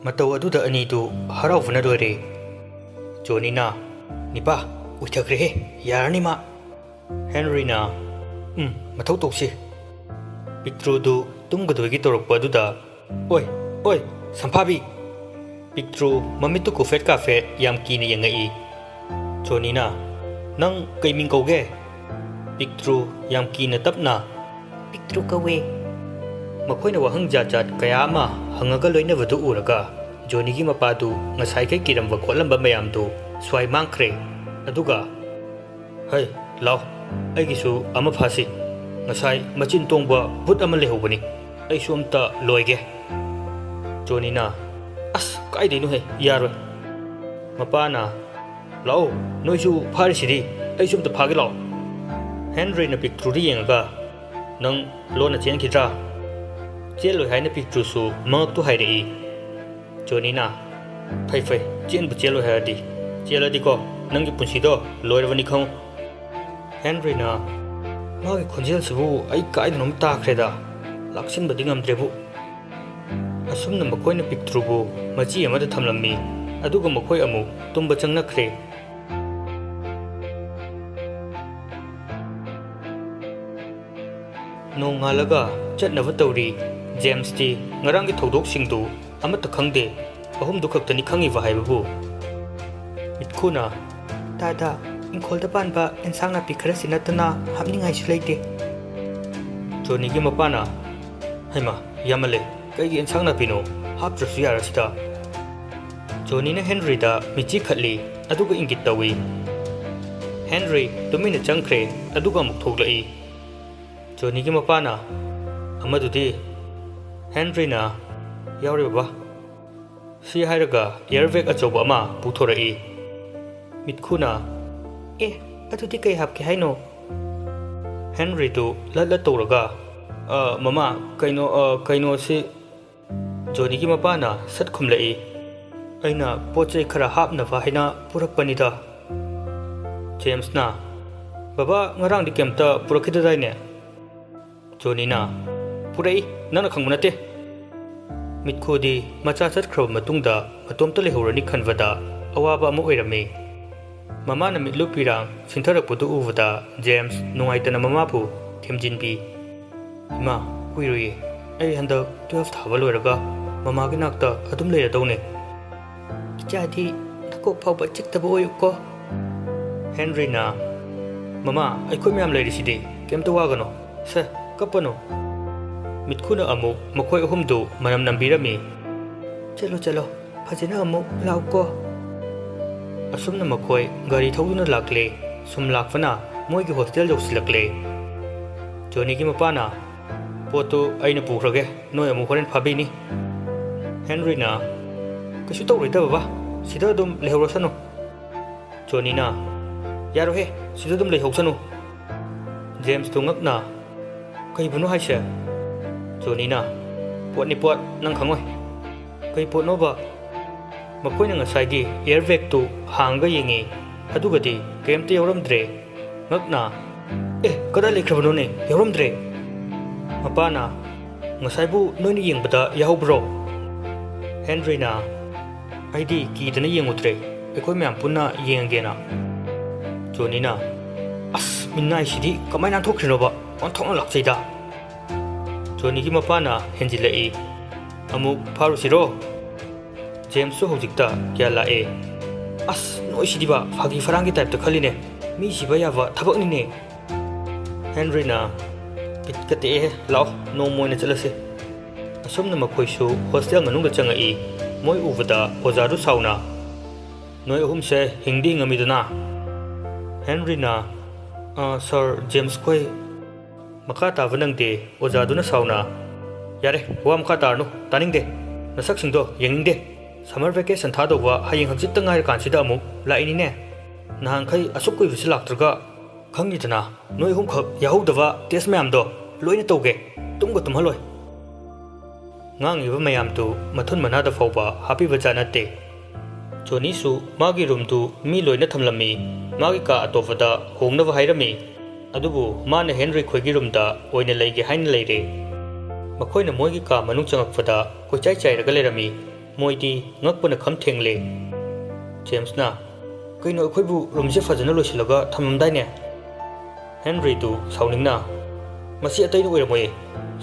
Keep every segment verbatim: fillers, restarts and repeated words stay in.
ꯃꯇꯧ ꯑꯗꯨꯗ ꯑꯅꯤꯗꯨ ꯍꯔꯥꯎꯕꯅ ꯂꯣꯏꯔꯦ꯫ ꯖꯣꯅꯤꯅ, "ꯅꯤꯄꯥ, ꯎꯏꯊꯈ꯭ꯔꯦꯍꯦ, ꯌꯥꯔꯅꯤ ꯃꯥ꯫" ꯍꯦꯟꯔꯤꯅ, "ꯎꯝ, ꯃꯊꯧ ꯇꯧꯁꯤ꯫" ꯄꯤꯛꯇ꯭ꯔꯨꯗꯨ ꯇꯨꯝꯒꯗꯣꯏꯒꯤ ꯇꯧꯔꯛꯄ ꯑꯗꯨꯗ, "ꯑꯣꯏ, ꯑꯣꯏ, ꯁꯝꯐꯥꯕꯤ!" ꯄꯤꯛꯇ꯭ꯔꯨ ꯃꯃꯤꯠꯇꯨ ꯀꯨꯐꯦꯠ ꯀꯥꯐꯦꯠ ꯌꯥꯝ ꯀꯤꯅ ꯌꯦꯡꯉꯛꯏ꯫ ꯖꯣꯅꯤꯅ, "ꯅꯪ ꯀꯩ ꯃꯤꯡ ꯀꯧꯒꯦ?" ꯄꯤꯛꯇ꯭ꯔꯨ ꯌꯥꯝ ꯀꯤꯅ ꯇꯞꯅ, "ꯄꯤꯛꯇ꯭ꯔꯨ ꯀꯧꯋꯦ꯫" ꯃꯈꯣꯏꯅ ꯋꯥꯍꯪ ꯖꯥꯠ ꯖꯥꯠ ꯀꯌꯥ ꯑꯃ ꯍꯪꯉꯒ ꯂꯣꯏꯅꯕꯗꯨ ꯎꯔꯒ ꯖꯣꯅꯤꯒꯤ ꯃꯄꯥꯗꯨ ꯉꯁꯥꯏꯈꯩ ꯀꯤꯔꯝꯕ ꯈꯣꯠꯂꯝꯕ ꯃꯌꯥꯝꯗꯨ ꯁ꯭ꯋꯥꯏ ꯃꯥꯡꯈ꯭ꯔꯦ꯫ ꯑꯗꯨꯒ, "ꯍꯩ, ꯂꯥꯎ, ꯑꯩꯒꯤꯁꯨ ꯑꯃ ꯐꯥꯁꯤ꯫ ꯉꯁꯥꯏ ꯃꯆꯤꯟ ꯇꯣꯡꯕ ꯚꯨꯠ ꯑꯃ ꯂꯩꯍꯧꯕꯅꯤ꯫ ꯑꯩꯁꯨ ꯑꯝꯇ ꯂꯣꯏꯒꯦ꯫" ꯖꯣꯅꯤꯅ, "ꯑꯁ, ꯀꯥꯏꯗꯩꯅꯣꯍꯦ, ꯌꯥꯔꯣꯏ꯫" ꯃꯄꯥꯅ, "ꯂꯥꯛꯑꯣ, ꯅꯣꯏꯁꯨ ꯐꯥꯔꯤꯁꯤꯗꯤ, ꯑꯩꯁꯨ ꯑꯝꯇ ꯐꯥꯒꯦ ꯂꯥꯛꯑꯣ꯫" ꯍꯦꯟꯔꯤꯅ ꯄꯤꯛꯇ꯭ꯔꯨꯗ ꯌꯦꯡꯉꯒ, "ꯅꯪ ꯂꯣꯟꯅ ꯆꯦꯟꯈꯤꯗ꯭ꯔꯥ?" "ꯆꯦꯜꯂꯣꯏ" ꯍꯥꯏꯅ ꯄꯤꯛꯇ꯭ꯔꯨꯁꯨ ꯃꯉꯛꯇꯨ ꯍꯥꯏꯔꯛꯏ꯫ ꯖꯣꯅꯤꯅ, "ꯐꯩ, ꯐꯩ, ꯆꯦꯟꯕꯨ ꯆꯦꯜꯂꯣꯏ ꯍꯥꯏꯔꯗꯤ꯫ ꯆꯦꯜꯂꯗꯤꯀꯣ, ꯅꯪꯒꯤ ꯄꯨꯟꯁꯤꯗꯣ ꯂꯣꯏꯔꯕꯅꯤ ꯈꯪꯉꯨ꯫" ꯍꯦꯟꯔꯤꯅ, "ꯃꯥꯒꯤ ꯈꯣꯟꯖꯦꯜꯁꯤꯕꯨ ꯑꯩ ꯀꯥꯏꯗꯅꯣꯝ ꯇꯥꯈ꯭ꯔꯦꯗ, ꯂꯥꯛꯁꯤꯟꯕꯗꯤ ꯉꯝꯗ꯭ꯔꯦꯕꯨ꯫" ꯑꯁꯨꯝꯅ ꯃꯈꯣꯏꯅ ꯄꯤꯛꯇ꯭ꯔꯨꯕꯨ ꯃꯆꯤ ꯑꯃꯗ ꯊꯝꯂꯝꯃꯤ, ꯑꯗꯨꯒ ꯃꯈꯣꯏ ꯑꯃꯨꯛ ꯇꯨꯝꯕ ꯆꯪꯅꯈ꯭ꯔꯦ꯫ ꯅꯣꯡꯉꯥꯜꯂꯒ ꯆꯠꯅꯕ ꯇꯧꯔꯤ꯫ ꯖꯦꯝꯁꯇꯤ ꯉꯔꯥꯡꯒꯤ ꯊꯧꯗꯣꯛꯁꯤꯡꯗꯨ ꯑꯃꯠꯇ ꯈꯪꯗꯦ꯫ ꯑꯍꯨꯝꯗꯨ ꯈꯛꯇꯅꯤ ꯈꯪꯉꯤꯕ ꯍꯥꯏꯕꯕꯨ꯫ ꯃꯤꯠꯈꯨꯅ, "ꯇꯥꯗ, ꯏꯪꯈꯣꯜꯗ ꯄꯥꯟꯕ ꯑꯦꯟꯁꯥꯡ ꯅꯥꯄꯤ ꯈꯔꯁꯤ ꯅꯠꯇꯅ ꯍꯥꯞꯅꯤꯡꯉꯥꯏꯁꯨ ꯂꯩꯇꯦ꯫" ꯖꯣꯅꯤꯒꯤ ꯃꯄꯥꯅ, "ꯍꯩꯃꯥ, ꯌꯥꯝꯃꯜꯂꯦ꯫ ꯀꯩꯒꯤ ꯑꯦꯟꯁꯥꯡ ꯅꯥꯄꯤꯅꯣ? ꯍꯥꯞꯇ꯭ꯔꯁꯨ ꯌꯥꯔꯁꯤꯗ꯫" ꯖꯣꯅꯤꯅ ꯍꯦꯟꯔꯤꯗ ꯃꯤꯠꯆꯤ ꯈꯠꯂꯤ, ꯑꯗꯨꯒ ꯏꯪꯒꯤꯠ ꯇꯧꯏ꯫ ꯍꯦꯟꯔꯤ ꯇꯨꯃꯤꯟꯅ ꯆꯪꯈ꯭ꯔꯦ, ꯑꯗꯨꯒ ꯑꯃꯨꯛ ꯊꯣꯛꯂꯛꯏ꯫ ꯖꯣꯅꯤꯒꯤ ꯃꯄꯥꯅ, "ꯑꯃꯗꯨꯗꯤ?" ꯍꯦꯟꯔꯤꯅ, "ꯌꯥꯎꯔꯦ ꯕꯕꯥ꯫" ꯁꯤ ꯍꯥꯏꯔꯒ ꯑꯦꯌꯔ ꯕꯦꯒ ꯑꯆꯧꯕ ꯑꯃ ꯄꯨꯊꯣꯔꯛꯏ꯫ ꯃꯤꯠꯈꯨꯅ, "ꯑꯦ, ꯑꯗꯨꯗꯤ ꯀꯩ ꯍꯥꯞꯀꯦ ꯍꯥꯏꯅꯣ?" ꯍꯦꯟꯔꯤꯗꯨ ꯂꯠ ꯂꯠ ꯇꯧꯔꯒ, "ꯑ, ꯃꯃꯥ, ꯀꯩꯅꯣ, ꯑ, ꯀꯩꯅꯣꯁꯤ," ꯖꯣꯅꯤꯒꯤ ꯃꯄꯥꯅ ꯁꯠ ꯈꯨꯝꯂꯛꯏ꯫ "ꯑꯩꯅ ꯄꯣꯠ ꯆꯩ ꯈꯔ ꯍꯥꯞꯅꯕ ꯍꯥꯏꯅ ꯄꯨꯔꯛꯄꯅꯤꯗ꯫" ꯖꯦꯝꯁꯅ, "ꯕꯕꯥ ꯉꯔꯥꯡꯗꯤ ꯀꯩꯝꯇ ꯄꯨꯔꯛꯈꯤꯗꯗꯥꯏꯅꯦ?" ꯖꯣꯅꯤꯅ, "ꯄꯨꯔꯛꯏ, ꯅꯪꯅ ꯈꯪꯕ ꯅꯠꯇꯦ꯫" ꯃꯤꯠꯈꯨꯗꯤ ꯃꯆꯥ ꯆꯠꯈ꯭ꯔꯕ ꯃꯇꯨꯡꯗ ꯃꯇꯣꯝꯇ ꯂꯩꯍꯧꯔꯅꯤ ꯈꯟꯕꯗ ꯑꯋꯥꯕ ꯑꯃ ꯑꯣꯏꯔꯝꯃꯤ꯫ ꯃꯃꯥꯅ ꯃꯤꯠꯂꯨ ꯄꯤꯔꯥꯡ ꯁꯤꯟꯊꯔꯛꯄꯗꯨ ꯎꯕꯗ ꯖꯦꯝꯁ ꯅꯨꯡꯉꯥꯏꯇꯅ ꯃꯃꯥꯕꯨ ꯊꯦꯝꯖꯤꯟꯕꯤ꯫ "ꯏꯃꯥ, ꯀꯨꯏꯔꯣꯏꯌꯦ꯫ ꯑꯩ ꯍꯟꯗꯛ ꯇꯨꯋꯦꯜꯐ ꯊꯥꯕ ꯂꯣꯏꯔꯒ ꯃꯃꯥꯒꯤ ꯅꯥꯛꯇ ꯑꯗꯨꯝ ꯂꯩꯔꯗꯧꯅꯦ꯫ ꯏꯆꯥꯗꯤ ꯅꯀꯣꯛ ꯐꯥꯎꯕ ꯆꯤꯛꯇꯕ ꯑꯣꯏꯌꯨꯀꯣ꯫" ꯍꯦꯟꯔꯤꯅ, "ꯃꯃꯥ, ꯑꯩꯈꯣꯏ ꯃꯌꯥꯝ ꯂꯩꯔꯤꯁꯤꯗꯤ, ꯀꯩꯝꯇ ꯋꯥꯒꯅꯨ꯫ ꯁꯦ, ꯀꯞꯄꯅꯨ꯫" ꯃꯤꯠꯈꯨꯅ ꯑꯃꯨꯛ ꯃꯈꯣꯏ ꯑꯍꯨꯝꯗꯨ ꯃꯅꯝ ꯅꯝꯕꯤꯔꯝꯃꯤ꯫ "ꯆꯠꯂꯣ, ꯆꯠꯂꯣ, ꯐꯖꯅ ꯑꯃꯨꯛ ꯂꯥꯛꯎꯀꯣ꯫" ꯑꯁꯨꯝꯅ ꯃꯈꯣꯏ ꯒꯥꯔꯤ ꯊꯧꯗꯨꯅ ꯂꯥꯛꯂꯦ꯫ ꯁꯨꯝ ꯂꯥꯛꯄꯅ ꯃꯣꯏꯒꯤ ꯍꯣꯁꯇꯦꯜ ꯌꯧꯁꯤꯜꯂꯛꯂꯦ꯫ ꯖꯣꯅꯤꯒꯤ ꯃꯄꯥꯅ, "ꯄꯣꯠꯇꯨ ꯑꯩꯅ ꯄꯨꯈ꯭ꯔꯒꯦ, ꯅꯣꯏ ꯑꯃꯨꯛ ꯍꯣꯔꯦꯟ ꯐꯥꯕꯤꯅꯤ꯫" ꯍꯦꯟꯔꯤꯅ, "ꯀꯩꯁꯨ ꯇꯧꯔꯣꯏꯗ ꯕꯕꯥ, ꯁꯤꯗ ꯑꯗꯨꯝ ꯂꯩꯍꯧꯔꯁꯅꯨ꯫" ꯖꯣꯅꯤꯅ, "ꯌꯥꯔꯣꯏꯍꯦ, ꯁꯤꯗ ꯑꯗꯨꯝ ꯂꯩꯍꯧꯁꯅꯨ꯫" ꯖꯦꯝꯁꯇꯨ ꯉꯛꯅ, "ꯀꯩꯕꯨꯅꯣ ꯍꯥꯏꯁꯦ?" ꯖꯣꯅꯤꯅ, "ꯄꯣꯠꯅꯤ ꯄꯣꯠ, ꯅꯪ ꯈꯪꯉꯣꯏ꯫" "ꯀꯩ ꯄꯣꯠꯅꯣꯕ?" ꯃꯈꯣꯏꯅ ꯉꯁꯥꯏꯒꯤ ꯑꯦꯌꯔ ꯕꯦꯒꯇꯨ ꯍꯥꯡꯉꯒ ꯌꯦꯡꯉꯤ, ꯑꯗꯨꯒꯗꯤ ꯀꯔꯤꯝꯇ ꯌꯥꯎꯔꯝꯗ꯭ꯔꯦ꯫ ꯉꯛꯅ, "ꯑꯦ, ꯀꯗꯥꯏ ꯂꯩꯈ꯭ꯔꯕꯅꯣꯅꯦ? ꯌꯥꯎꯔꯝꯗ꯭ꯔꯦ꯫" ꯃꯄꯥꯅ, "ꯉꯁꯥꯏꯕꯨ ꯅꯣꯏꯅ ꯌꯦꯡꯕꯗ ꯌꯥꯎꯍꯧꯕ꯭ꯔꯣ?" ꯍꯦꯟꯔꯤꯅ, "ꯑꯩꯗꯤ ꯀꯤꯗꯅ ꯌꯦꯡꯉꯨꯗ꯭ꯔꯦ, ꯑꯩꯈꯣꯏ ꯃꯌꯥꯝ ꯄꯨꯟꯅ ꯌꯦꯡꯉꯒꯦꯅ꯫" ꯖꯣꯅꯤꯅ, "ꯑꯁ, ꯃꯤꯅꯥꯏꯁꯤꯗꯤ ꯀꯃꯥꯏꯅ ꯅꯥꯟꯊꯣꯛꯈ꯭ꯔꯤꯅꯣꯕ? ꯑꯣꯟꯊꯣꯛꯅ ꯂꯥꯛꯆꯩꯗ!" ꯖꯣꯅꯤꯒꯤ ꯃꯄꯥꯅ ꯍꯦꯟꯖꯤꯜꯂꯛꯏ, "ꯑꯃꯨꯛ ꯐꯥꯔꯨꯁꯤꯔꯣ?" ꯖꯦꯝꯁꯁꯨ ꯍꯧꯖꯤꯛꯇ ꯒ꯭ꯌꯥꯟ ꯂꯥꯛꯑꯦ꯫ "ꯑꯁ, ꯅꯣꯏꯁꯤꯗꯤꯕ ꯐꯥꯒꯤ ꯐꯔꯥꯡꯒꯤ ꯇꯥꯏꯞꯇ ꯈꯜꯂꯤꯅꯦ꯫ ꯃꯤ ꯁꯤꯕ ꯌꯥꯕ ꯊꯕꯛꯅꯤꯅꯦ꯫" ꯍꯦꯟꯔꯤꯅ, "ꯕꯤꯠꯀ ꯇꯦꯛꯑꯦꯍꯦ, ꯂꯥꯛꯑꯣ, ꯅꯣꯡꯃ ꯑꯣꯏꯅ ꯆꯠꯂꯁꯦ꯫" ꯑꯁꯨꯝꯅ ꯃꯈꯣꯏꯁꯨ ꯍꯣꯁꯇꯦꯜ ꯃꯅꯨꯡꯗ ꯆꯪꯉꯛꯏ꯫ ꯃꯣꯏ ꯎꯕꯗ ꯑꯣꯖꯥꯗꯨ ꯁꯥꯎꯅ, "ꯅꯣꯏ ꯑꯍꯨꯝꯁꯦ ꯍꯤꯡꯗꯤ ꯍꯤꯡꯉꯝꯃꯤꯗꯅ?" ꯍꯦꯟꯔꯤꯅ, "ꯑ, ꯁꯥꯔ, ꯖꯦꯝꯁ ꯈꯣꯏ꯫" ꯃꯈꯥ ꯇꯥꯕ ꯅꯪꯗꯦ꯫ ꯑꯣꯖꯥꯗꯨꯅ ꯁꯥꯎꯅ, "ꯌꯥꯔꯦ, ꯋꯥ ꯃꯈꯥ ꯇꯥꯔꯅꯨ, ꯇꯥꯅꯤꯡꯗꯦ꯫ ꯅꯁꯛꯁꯤꯡꯗꯣ ꯌꯦꯡꯅꯤꯡꯗꯦ꯫ ꯁꯝꯃꯔ ꯚꯦꯀꯦꯁꯟ ꯊꯥꯗꯧꯕ ꯍꯌꯦꯡ ꯍꯪꯆꯤꯠꯇ ꯉꯥꯏꯔꯀꯥꯟꯁꯤꯗ ꯑꯃꯨꯛ ꯂꯥꯛꯏꯅꯤꯅꯦ꯫ ꯅꯍꯥꯟꯈꯩ ꯑꯁꯨꯛ ꯀꯨꯏꯕꯁꯤ ꯂꯥꯛꯇ꯭ꯔꯒ, ꯈꯪꯉꯤꯗꯅ, ꯅꯣꯏ ꯑꯍꯨꯝꯈꯛ ꯌꯥꯍꯧꯗꯕ ꯇꯦꯁ ꯃꯌꯥꯝꯗꯣ ꯂꯣꯏꯅ ꯇꯧꯒꯦ꯫ ꯇꯨꯝꯒ ꯇꯨꯝꯍꯜꯂꯣꯏ꯫" ꯉꯥꯡꯉꯤꯕ ꯃꯌꯥꯝꯗꯨ ꯃꯊꯨꯟ ꯃꯅꯥꯗ ꯐꯥꯎꯕ ꯍꯥꯞꯄꯤꯕ ꯖꯥꯠ ꯅꯠꯇꯦ꯫ ꯖꯣꯅꯤꯁꯨ ꯃꯥꯒꯤ ꯔꯨꯝꯗꯨ ꯃꯤ ꯂꯣꯏꯅ ꯊꯝꯂꯝꯃꯤ꯫ ꯃꯥꯒꯤ ꯀꯥ ꯑꯇꯣꯞꯄꯗ ꯍꯣꯡꯅꯕ ꯍꯥꯏꯔꯝꯃꯤ꯫ ꯑꯗꯨꯕꯨ ꯃꯥꯅ ꯍꯦꯟꯔꯤ ꯈꯣꯏꯒꯤ ꯔꯨꯝꯗ ꯑꯣꯏꯅ ꯂꯩꯒꯦ ꯍꯥꯏꯅ ꯂꯩꯔꯦ꯫ ꯃꯈꯣꯏꯅ ꯃꯣꯏꯒꯤ ꯀꯥ ꯃꯅꯨꯡ ꯆꯪꯉꯛꯄꯗ ꯀꯣꯏꯆꯥꯏ ꯆꯥꯏꯔꯒ ꯂꯩꯔꯝꯃꯤ꯫ ꯃꯣꯏꯗꯤ ꯉꯛꯄꯅ ꯈꯝ ꯊꯦꯡꯂꯦ꯫ ꯖꯦꯝꯁꯅ, "ꯀꯩꯅꯣ, ꯑꯩꯈꯣꯏꯕꯨ ꯔꯨꯝꯁꯦ ꯐꯖꯅ ꯂꯣꯏꯁꯤꯜꯂꯒ ꯊꯝꯃꯝꯗꯥꯏꯅꯦ?" ꯍꯦꯟꯔꯤꯗꯨ ꯁꯥꯎꯅꯤꯡꯅ, "ꯃꯁꯤ ꯑꯇꯩꯅ ꯑꯣꯏꯔꯝꯃꯣꯏꯌꯦ꯫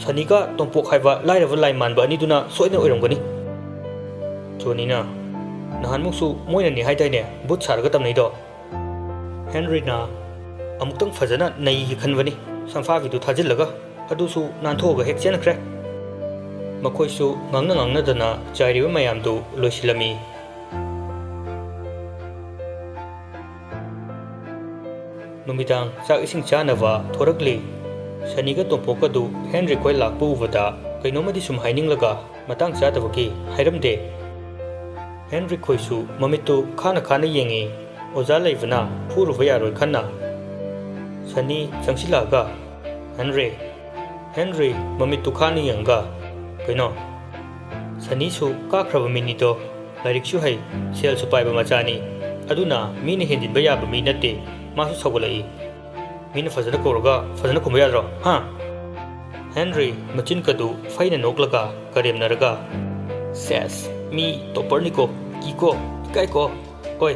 ꯁꯅꯤꯒ ꯇꯣꯝꯄꯣꯛ ꯍꯥꯏꯕ ꯂꯥꯏꯔꯕ ꯂꯥꯏ ꯃꯥꯟꯕ ꯑꯅꯤꯗꯨꯅ ꯁꯣꯏꯗꯅ ꯑꯣꯏꯔꯝꯒꯅꯤ꯫" ꯖꯣꯅꯤꯅ, "ꯅꯍꯥꯟꯃꯨꯛꯁꯨ ꯃꯣꯏꯅꯅꯤ ꯍꯥꯏꯗꯥꯏꯅꯦ ꯚꯨꯠ ꯁꯥꯔꯒ ꯇꯝꯅꯩꯗꯣ?" ꯍꯦꯟꯔꯤꯅ ꯑꯃꯨꯛꯇꯪ ꯐꯖꯅ ꯅꯩꯒꯦ ꯈꯟꯕꯅꯤ, ꯁꯝꯐꯥꯕꯤꯗꯨ ꯊꯥꯖꯤꯜꯂꯒ, ꯑꯗꯨꯁꯨ ꯅꯥꯟꯊꯣꯛꯑꯒ ꯍꯦꯛ ꯆꯦꯟꯈ꯭ꯔꯦ꯫ ꯃꯈꯣꯏꯁꯨ ꯉꯥꯡꯅ ꯉꯥꯡꯅꯗꯅ ꯆꯥꯏꯔꯤꯕ ꯃꯌꯥꯝꯗꯨ ꯂꯣꯏꯁꯤꯜꯂꯝꯃꯤ꯫ ꯅꯨꯃꯤꯗꯥꯡ ꯆꯥꯛ ꯏꯁꯤꯡ ꯆꯥꯅꯕ ꯊꯣꯔꯛꯂꯤ꯫ ꯁꯅꯤꯒ ꯇꯣꯝꯄꯣꯛꯀꯗꯨ ꯍꯦꯟꯔꯤ ꯈꯣꯏ ꯂꯥꯛꯄ ꯎꯕꯗ ꯀꯩꯅꯣꯝꯃꯗꯤ ꯁꯨꯝ ꯍꯥꯏꯅꯤꯡꯂꯒ ꯃꯇꯥꯡ ꯆꯥꯗꯕꯒꯤ ꯍꯥꯏꯔꯝꯗꯦ꯫ ꯍꯦꯟꯔꯤ ꯈꯣꯏꯁꯨ ꯃꯃꯤꯠꯇꯨ ꯈꯥꯅ ꯈꯥꯅ ꯌꯦꯡꯉꯤ꯫ ꯑꯣꯖꯥ ꯂꯩꯕꯅ ꯐꯨꯔꯨꯕ ꯌꯥꯔꯣꯏ ꯈꯟꯅ꯫ ꯁꯅꯤ ꯆꯪꯁꯤꯜꯂꯛꯑꯒ, "ꯍꯦꯟꯔꯤ, ꯍꯦꯟꯔꯤ," ꯃꯃꯤꯠꯇꯨ ꯈꯥꯅ ꯌꯦꯡꯉꯒ, "ꯀꯩꯅꯣ?" ꯁꯅꯤꯁꯨ ꯀꯥꯈ꯭ꯔꯕ ꯃꯤꯅꯤꯗꯣ, ꯂꯥꯏꯔꯤꯛꯁꯨ ꯍꯩ, ꯁꯦꯜꯁꯨ ꯄꯥꯏꯕ ꯃꯆꯥꯅꯤ꯫ ꯑꯗꯨꯅ ꯃꯤꯅ ꯍꯦꯟꯖꯤꯟꯕ ꯌꯥꯕ ꯃꯤ ꯅꯠꯇꯦ꯫ ꯃꯥꯁꯨ ꯁꯥꯎꯒꯠꯂꯛꯏ꯫ "ꯃꯤꯅ ꯐꯖꯅ ꯀꯧꯔꯒ ꯐꯖꯅ ꯈꯨꯝꯕ ꯌꯥꯗ꯭ꯔꯣ, ꯍꯥ?" ꯍꯦꯟꯔꯤ ꯃꯆꯤꯟ ꯀꯗꯨ ꯐꯩꯅ ꯅꯣꯛꯂꯒ ꯀꯔꯦꯝꯅꯔꯒ, "ꯁꯦꯁ, ꯃꯤ ꯇꯣꯞꯄꯔꯅꯤꯀꯣ, ꯀꯤꯀꯣ, ꯏꯀꯥꯏꯀꯣ꯫ ꯍꯣꯏ,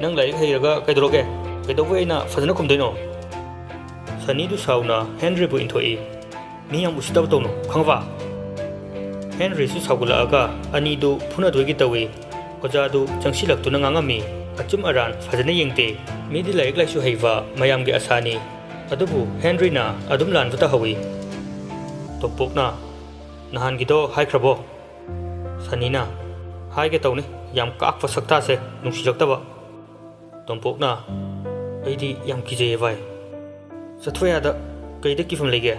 ꯅꯪ ꯂꯥꯏꯔꯤꯛ ꯍꯩꯔꯒ ꯀꯩꯗꯧꯔꯒꯦ? ꯀꯩꯗꯧꯕꯩ ꯑꯩꯅ ꯐꯖꯅ ꯈꯨꯝꯗꯣꯏꯅꯣ?" ꯁꯅꯤꯗꯨ ꯁꯥꯎꯅ ꯍꯦꯟꯔꯤꯕꯨ ꯏꯟꯊꯣꯛꯏ꯫ "ꯃꯤ ꯌꯥꯝ ꯎꯁꯤꯠꯇꯕ ꯇꯧꯅꯨ, ꯈꯪꯉꯕ?" ꯍꯦꯟꯔꯤꯁꯨ ꯁꯥꯎꯒꯠꯂꯛꯑꯒ ꯑꯅꯤꯗꯨ ꯐꯨꯅꯗꯣꯏꯒꯤ ꯇꯧꯏ꯫ ꯑꯣꯖꯥꯗꯨ ꯆꯪꯁꯤꯜꯂꯛꯇꯨꯅ ꯉꯥꯡꯉꯝꯃꯤ, "ꯑꯆꯨꯝ ꯑꯔꯥꯟ ꯐꯖꯅ ꯌꯦꯡꯗꯦ꯫ ꯃꯤꯗꯤ ꯂꯥꯏꯔꯤꯛ ꯂꯥꯏꯁꯨ ꯍꯩꯕ, ꯃꯌꯥꯝꯒꯤ ꯑꯁꯥꯅꯤ꯫ ꯑꯗꯨꯕꯨ ꯍꯦꯟꯔꯤꯅ ꯑꯗꯨꯝ ꯂꯥꯟꯕ ꯇꯥꯍꯧꯏ꯫" ꯇꯣꯝꯄꯣꯛꯅ, "ꯅꯍꯥꯟꯒꯤꯗꯣ ꯍꯥꯏꯈ꯭ꯔꯕꯣ?" ꯁꯅꯤꯅ, "ꯍꯥꯏꯒꯦ ꯇꯧꯅꯤ, ꯌꯥꯝ ꯀꯥꯛꯄ ꯁꯛꯇꯥꯁꯦ ꯅꯨꯡꯁꯤꯔꯛꯇꯕ꯫" ꯇꯣꯝꯄꯣꯛꯅ, "ꯑꯩꯗꯤ ꯌꯥꯝ ꯀꯤꯖꯩꯌꯦ ꯚꯥꯏ꯫" "ꯆꯠꯊꯣꯛ ꯌꯥꯗ, ꯀꯩꯗ ꯀꯤꯐꯝ ꯂꯩꯒꯦ?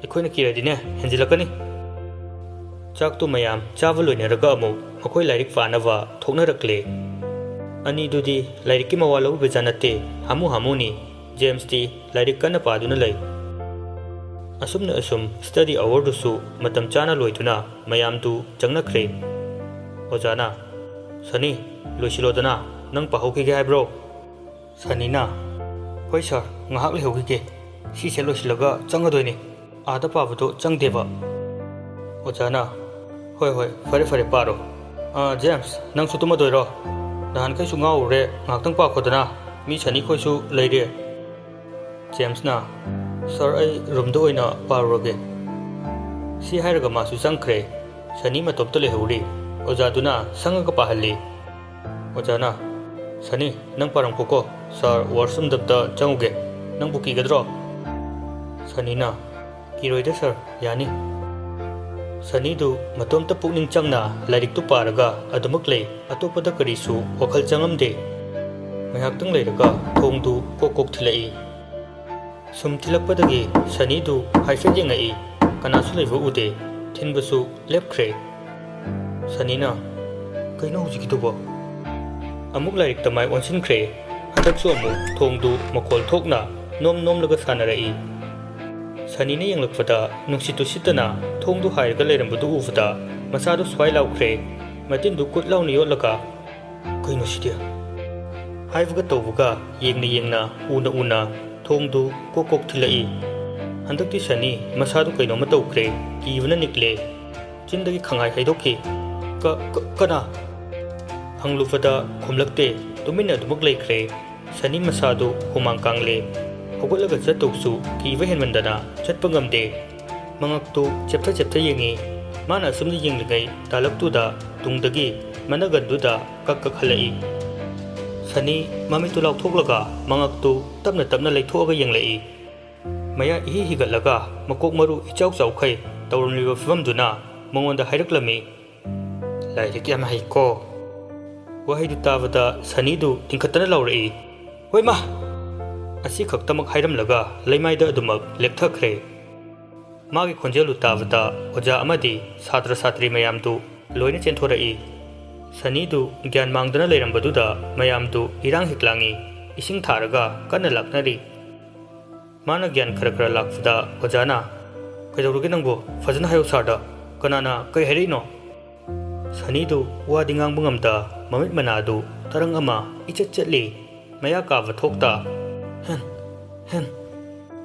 ꯑꯩꯈꯣꯏꯅ ꯀꯤꯔꯗꯤꯅꯦ ꯍꯦꯟꯖꯤꯜꯂꯛꯀꯅꯤ꯫" ꯆꯥꯛꯇꯨ ꯃꯌꯥꯝ ꯆꯥꯕ ꯂꯣꯏꯅꯔꯒ ꯑꯃꯨꯛ ꯃꯈꯣꯏ ꯂꯥꯏꯔꯤꯛ ꯄꯥꯅꯕ ꯊꯣꯛꯅꯔꯛꯂꯦ꯫ ꯑꯅꯤꯗꯨꯗꯤ ꯂꯥꯏꯔꯤꯛꯀꯤ ꯃꯋꯥ ꯂꯧꯕꯤꯕꯖꯥꯠ ꯅꯠꯇꯦ, ꯍꯥꯃꯨ ꯍꯥꯃꯨꯅꯤ꯫ ꯖꯦꯝꯁꯇꯤ ꯂꯥꯏꯔꯤꯛ ꯀꯟꯅ ꯄꯥꯗꯨꯅ ꯂꯩ꯫ ꯑꯁꯨꯝꯅ ꯑꯁꯨꯝ study hourꯗꯨꯁꯨ ꯃꯇꯝ ꯆꯥꯅ ꯂꯣꯏꯗꯨꯅ ꯃꯌꯥꯝꯗꯨ ꯆꯪꯅꯈ꯭ꯔꯦ꯫ ꯑꯣꯖꯥꯅ, "ꯁꯅꯤ, ꯂꯣꯏꯁꯤꯜꯂꯣꯗꯅ, ꯅꯪ ꯄꯥꯍꯧꯈꯤꯒꯦ ꯍꯥꯏꯕ꯭ꯔꯣ?" ꯁꯅꯤꯅ, "ꯍꯣꯏ ꯁꯥꯔ, ꯉꯥꯏꯍꯥꯛ ꯂꯩꯍꯧꯈꯤꯒꯦ꯫ ꯁꯤꯁꯦ ꯂꯣꯏꯁꯤꯜꯂꯒ ꯆꯪꯒꯗꯣꯏꯅꯤ꯫ ꯑꯥꯗ ꯄꯥꯕꯗꯣ ꯆꯪꯗꯦꯕ꯫" ꯑꯣꯖꯥꯅ, "ꯍꯣꯏ, ꯍꯣꯏ, ꯐꯔꯦ, ꯐꯔꯦ, ꯄꯥꯔꯣ꯫ ꯑꯥ, ꯖꯦꯝꯁ, ꯅꯪꯁꯨ ꯇꯨꯝꯃꯗꯣꯏꯔꯣ? ꯅꯍꯥꯟꯈꯩꯁꯨ ꯉꯥꯎꯔꯨꯔꯦ, ꯉꯥꯏꯍꯥꯛꯇꯪ ꯄꯥꯈꯣꯗꯅ, ꯃꯤ ꯁꯅꯤ ꯈꯣꯏꯁꯨ ꯂꯩꯔꯤ꯫" ꯖꯦꯝꯁꯅ, "ꯁꯥꯔ, ꯑꯩ ꯔꯨꯝꯗ ꯑꯣꯏꯅ ꯄꯥꯔꯨꯔꯒꯦ꯫" ꯁꯤ ꯍꯥꯏꯔꯒ ꯃꯥꯁꯨ ꯆꯪꯈ꯭ꯔꯦ꯫ ꯁꯅꯤ ꯃꯇꯣꯝꯇ ꯂꯩꯍꯧꯔꯤ꯫ ꯑꯣꯖꯥꯗꯨꯅ ꯁꯪꯉꯒ ꯄꯥꯍꯜꯂꯤ꯫ ꯑꯣꯖꯥꯅ, "ꯁꯅꯤ, ꯅꯪ ꯄꯥꯔꯝꯈꯣꯀꯣ, ꯁꯥꯔ ꯋꯥꯁꯔꯨꯝꯗ ꯑꯝꯇ ꯆꯪꯉꯨꯒꯦ꯫ ꯅꯪꯕꯨ ꯀꯤꯒꯗ꯭ꯔꯣ?" ꯁꯅꯤꯅ, "ꯀꯤꯔꯣꯏꯗ ꯁꯥꯔ, ꯌꯥꯅꯤ꯫" ꯁꯅꯤꯗꯨ ꯃꯇꯣꯝꯇ ꯄꯨꯛꯅꯤꯡ ꯆꯪꯅ ꯂꯥꯏꯔꯤꯛꯇꯨ ꯄꯥꯔꯒ ꯑꯗꯨꯃꯛ ꯂꯩ꯫ ꯑꯇꯣꯞꯄꯗ ꯀꯔꯤꯁꯨ ꯋꯥꯈꯜ ꯆꯪꯉꯝꯗꯦ꯫ ꯉꯥꯏꯍꯥꯛꯇꯪ ꯂꯩꯔꯒ ꯊꯣꯡꯗꯨ ꯀꯣꯛ ꯀꯣꯛ ꯊꯤꯜꯂꯛꯏ꯫ ꯁꯨꯝ ꯊꯤꯜꯂꯛꯄꯗꯒꯤ ꯁꯅꯤꯗꯨ ꯍꯥꯏꯐꯦꯠ ꯌꯦꯡꯉꯛꯏ꯫ ꯀꯅꯥꯁꯨ ꯂꯩꯕ ꯎꯗꯦ꯫ ꯊꯤꯟꯕꯁꯨ ꯂꯦꯞꯈ꯭ꯔꯦ꯫ ꯁꯅꯤꯅ, "ꯀꯩꯅꯣ ꯍꯧꯖꯤꯛꯀꯤꯗꯨꯕꯣ?" ꯑꯃꯨꯛ ꯂꯥꯏꯔꯤꯛꯇ ꯃꯥꯏ ꯑꯣꯟꯁꯤꯟꯈ꯭ꯔꯦ꯫ ꯍꯟꯗꯛꯁꯨ ꯑꯃꯨꯛ ꯊꯣꯡꯗꯨ ꯃꯈꯣꯜ ꯊꯣꯛꯅ ꯅꯣꯝ ꯅꯣꯝꯂꯒ ꯁꯥꯟꯅꯔꯛꯏ꯫ ꯁꯅꯤꯅ ꯌꯦꯡꯂꯛꯄꯗ ꯅꯨꯡꯁꯤꯠꯇꯨ ꯁꯤꯠꯇꯅ ꯊꯣꯡꯗꯨ ꯍꯥꯏꯔꯒ ꯂꯩꯔꯝꯕꯗꯨ ꯎꯕꯗ ꯃꯁꯥꯗꯨ ꯁ꯭ꯋꯥꯏ ꯂꯥꯎꯈ꯭ꯔꯦ꯫ ꯃꯇꯤꯟꯗꯨ ꯀꯨꯠ ꯂꯥꯎꯅ ꯌꯣꯠꯂꯒ, "ꯀꯩꯅꯣ ꯁꯤꯗꯤ?" ꯍꯥꯏꯕꯒ ꯇꯧꯕꯒ, ꯌꯦꯡꯅ ꯌꯦꯡꯅ, ꯎꯅ ꯎꯅ ꯊꯣꯡꯗꯨ ꯀꯣꯛ ꯀꯣꯛ ꯊꯤꯜꯂꯛꯏ꯫ ꯍꯟꯗꯛꯇꯤ ꯁꯅꯤ ꯃꯁꯥꯗꯨ ꯀꯩꯅꯣꯝꯃ ꯇꯧꯈ꯭ꯔꯦ, ꯀꯤꯕꯅ ꯅꯤꯛꯂꯦ꯫ ꯆꯤꯟꯗꯒꯤ ꯈꯪꯍꯥꯏ ꯍꯥꯏꯗꯣꯛꯈꯤ꯫ "ꯀ-, ꯀ-, ꯀꯅꯥ?" ꯍꯪꯂꯨꯕꯗ ꯈꯨꯝꯂꯛꯇꯦ, ꯇꯨꯃꯤꯟꯅ ꯑꯗꯨꯃꯛ ꯂꯩꯈ꯭ꯔꯦ꯫ ꯁꯅꯤ ꯃꯁꯥꯗꯨ ꯍꯨꯃꯥꯡ ꯀꯥꯡꯂꯦ꯫ ꯍꯧꯒꯠꯂꯒ ꯆꯠꯇꯧꯁꯨ ꯀꯤꯕ ꯍꯦꯟꯃꯟꯗꯅ ꯆꯠꯄ ꯉꯝꯗꯦ꯫ ꯃꯉꯛꯇꯨ ꯆꯦꯞꯊ ꯆꯦꯞꯊ ꯌꯦꯡꯉꯤ꯫ ꯃꯥꯅ ꯑꯁꯨꯝꯅ ꯌꯦꯡꯂꯤꯉꯩ ꯇꯥꯂꯛꯇꯨꯗ ꯇꯨꯡꯗꯒꯤ ꯃꯅꯒꯟꯗꯨꯗ ꯀꯛ ꯀꯛ ꯍꯜꯂꯛꯏ꯫ ꯁꯅꯤ ꯃꯃꯤꯠꯇꯨ ꯂꯥꯎꯊꯣꯛꯂꯒ ꯃꯉꯛꯇꯨ ꯇꯞꯅ ꯇꯞꯅ ꯂꯩꯊꯣꯛꯑꯒ ꯌꯦꯡꯂꯛꯏ꯫ ꯃꯌꯥ ꯏꯍꯤ ꯍꯤꯒꯠꯂꯒ ꯃꯀꯣꯛ ꯃꯔꯨ ꯏꯆꯥꯎ ꯆꯥꯎꯈꯩ ꯇꯧꯔꯝꯂꯤꯕ ꯐꯤꯕꯝꯗꯨꯅ ꯃꯉꯣꯟꯗ ꯍꯥꯏꯔꯛꯂꯝꯃꯤ, "ꯂꯥꯏꯔꯤꯛ ꯌꯥꯝ ꯍꯩꯀꯣ꯫" ꯋꯥꯍꯩꯗꯨ ꯇꯥꯕꯗ ꯁꯅꯤꯗꯨ ꯇꯤꯡꯈꯠꯇꯅ ꯂꯥꯎꯔꯛꯏ, "ꯍꯣꯏ ꯃꯥ!" ꯑꯁꯤ ꯈꯛꯇꯃꯛ ꯍꯥꯏꯔꯝꯂꯒ ꯂꯩꯃꯥꯏꯗ ꯑꯗꯨꯃꯛ ꯂꯦꯛꯊꯈ꯭ꯔꯦ꯫ ꯃꯥꯒꯤ ꯈꯣꯟꯖꯦꯜꯗꯨ ꯇꯥꯕꯗ ꯑꯣꯖꯥ ꯑꯃꯗꯤ ꯁꯥꯇ꯭ꯔ ꯁꯥꯇ꯭ꯔꯤ ꯃꯌꯥꯝꯗꯨ ꯂꯣꯏꯅ ꯆꯦꯟꯊꯣꯔꯛꯏ꯫ ꯁꯅꯤꯗꯨ ꯒ꯭ꯌꯥꯟ ꯃꯥꯡꯗꯅ ꯂꯩꯔꯝꯕꯗꯨꯗ ꯃꯌꯥꯝꯗꯨ ꯏꯔꯥꯡ ꯍꯦꯛ ꯂꯥꯡꯏ, ꯏꯁꯤꯡ ꯊꯥꯔꯒ ꯀꯟꯅ ꯂꯥꯛꯅꯔꯤ꯫ ꯃꯥꯅ ꯒ꯭ꯌꯥꯟ ꯈꯔ ꯈꯔ ꯂꯥꯛꯄꯗ ꯑꯣꯖꯥꯅ, "ꯀꯩꯗꯧꯔꯒꯦ ꯅꯪꯕꯨ? ꯐꯖꯅ ꯍꯥꯏꯌꯨ ꯁꯥꯔꯗ꯫ ꯀꯅꯥꯅ ꯀꯩ ꯍꯥꯏꯔꯛꯏꯅꯣ?" ꯁꯅꯤꯗꯨ ꯋꯥꯗꯤ ꯉꯥꯡꯕ ꯉꯝꯗ ꯃꯃꯤꯠ ꯃꯅꯥꯗꯨ ꯇꯔꯪ ꯑꯃ ꯏꯆꯠ ꯆꯠꯂꯤ꯫ ꯃꯌꯥ ꯀꯥꯕ ꯊꯣꯛꯇ, "ꯍꯦꯟ, ꯍꯦꯟ,"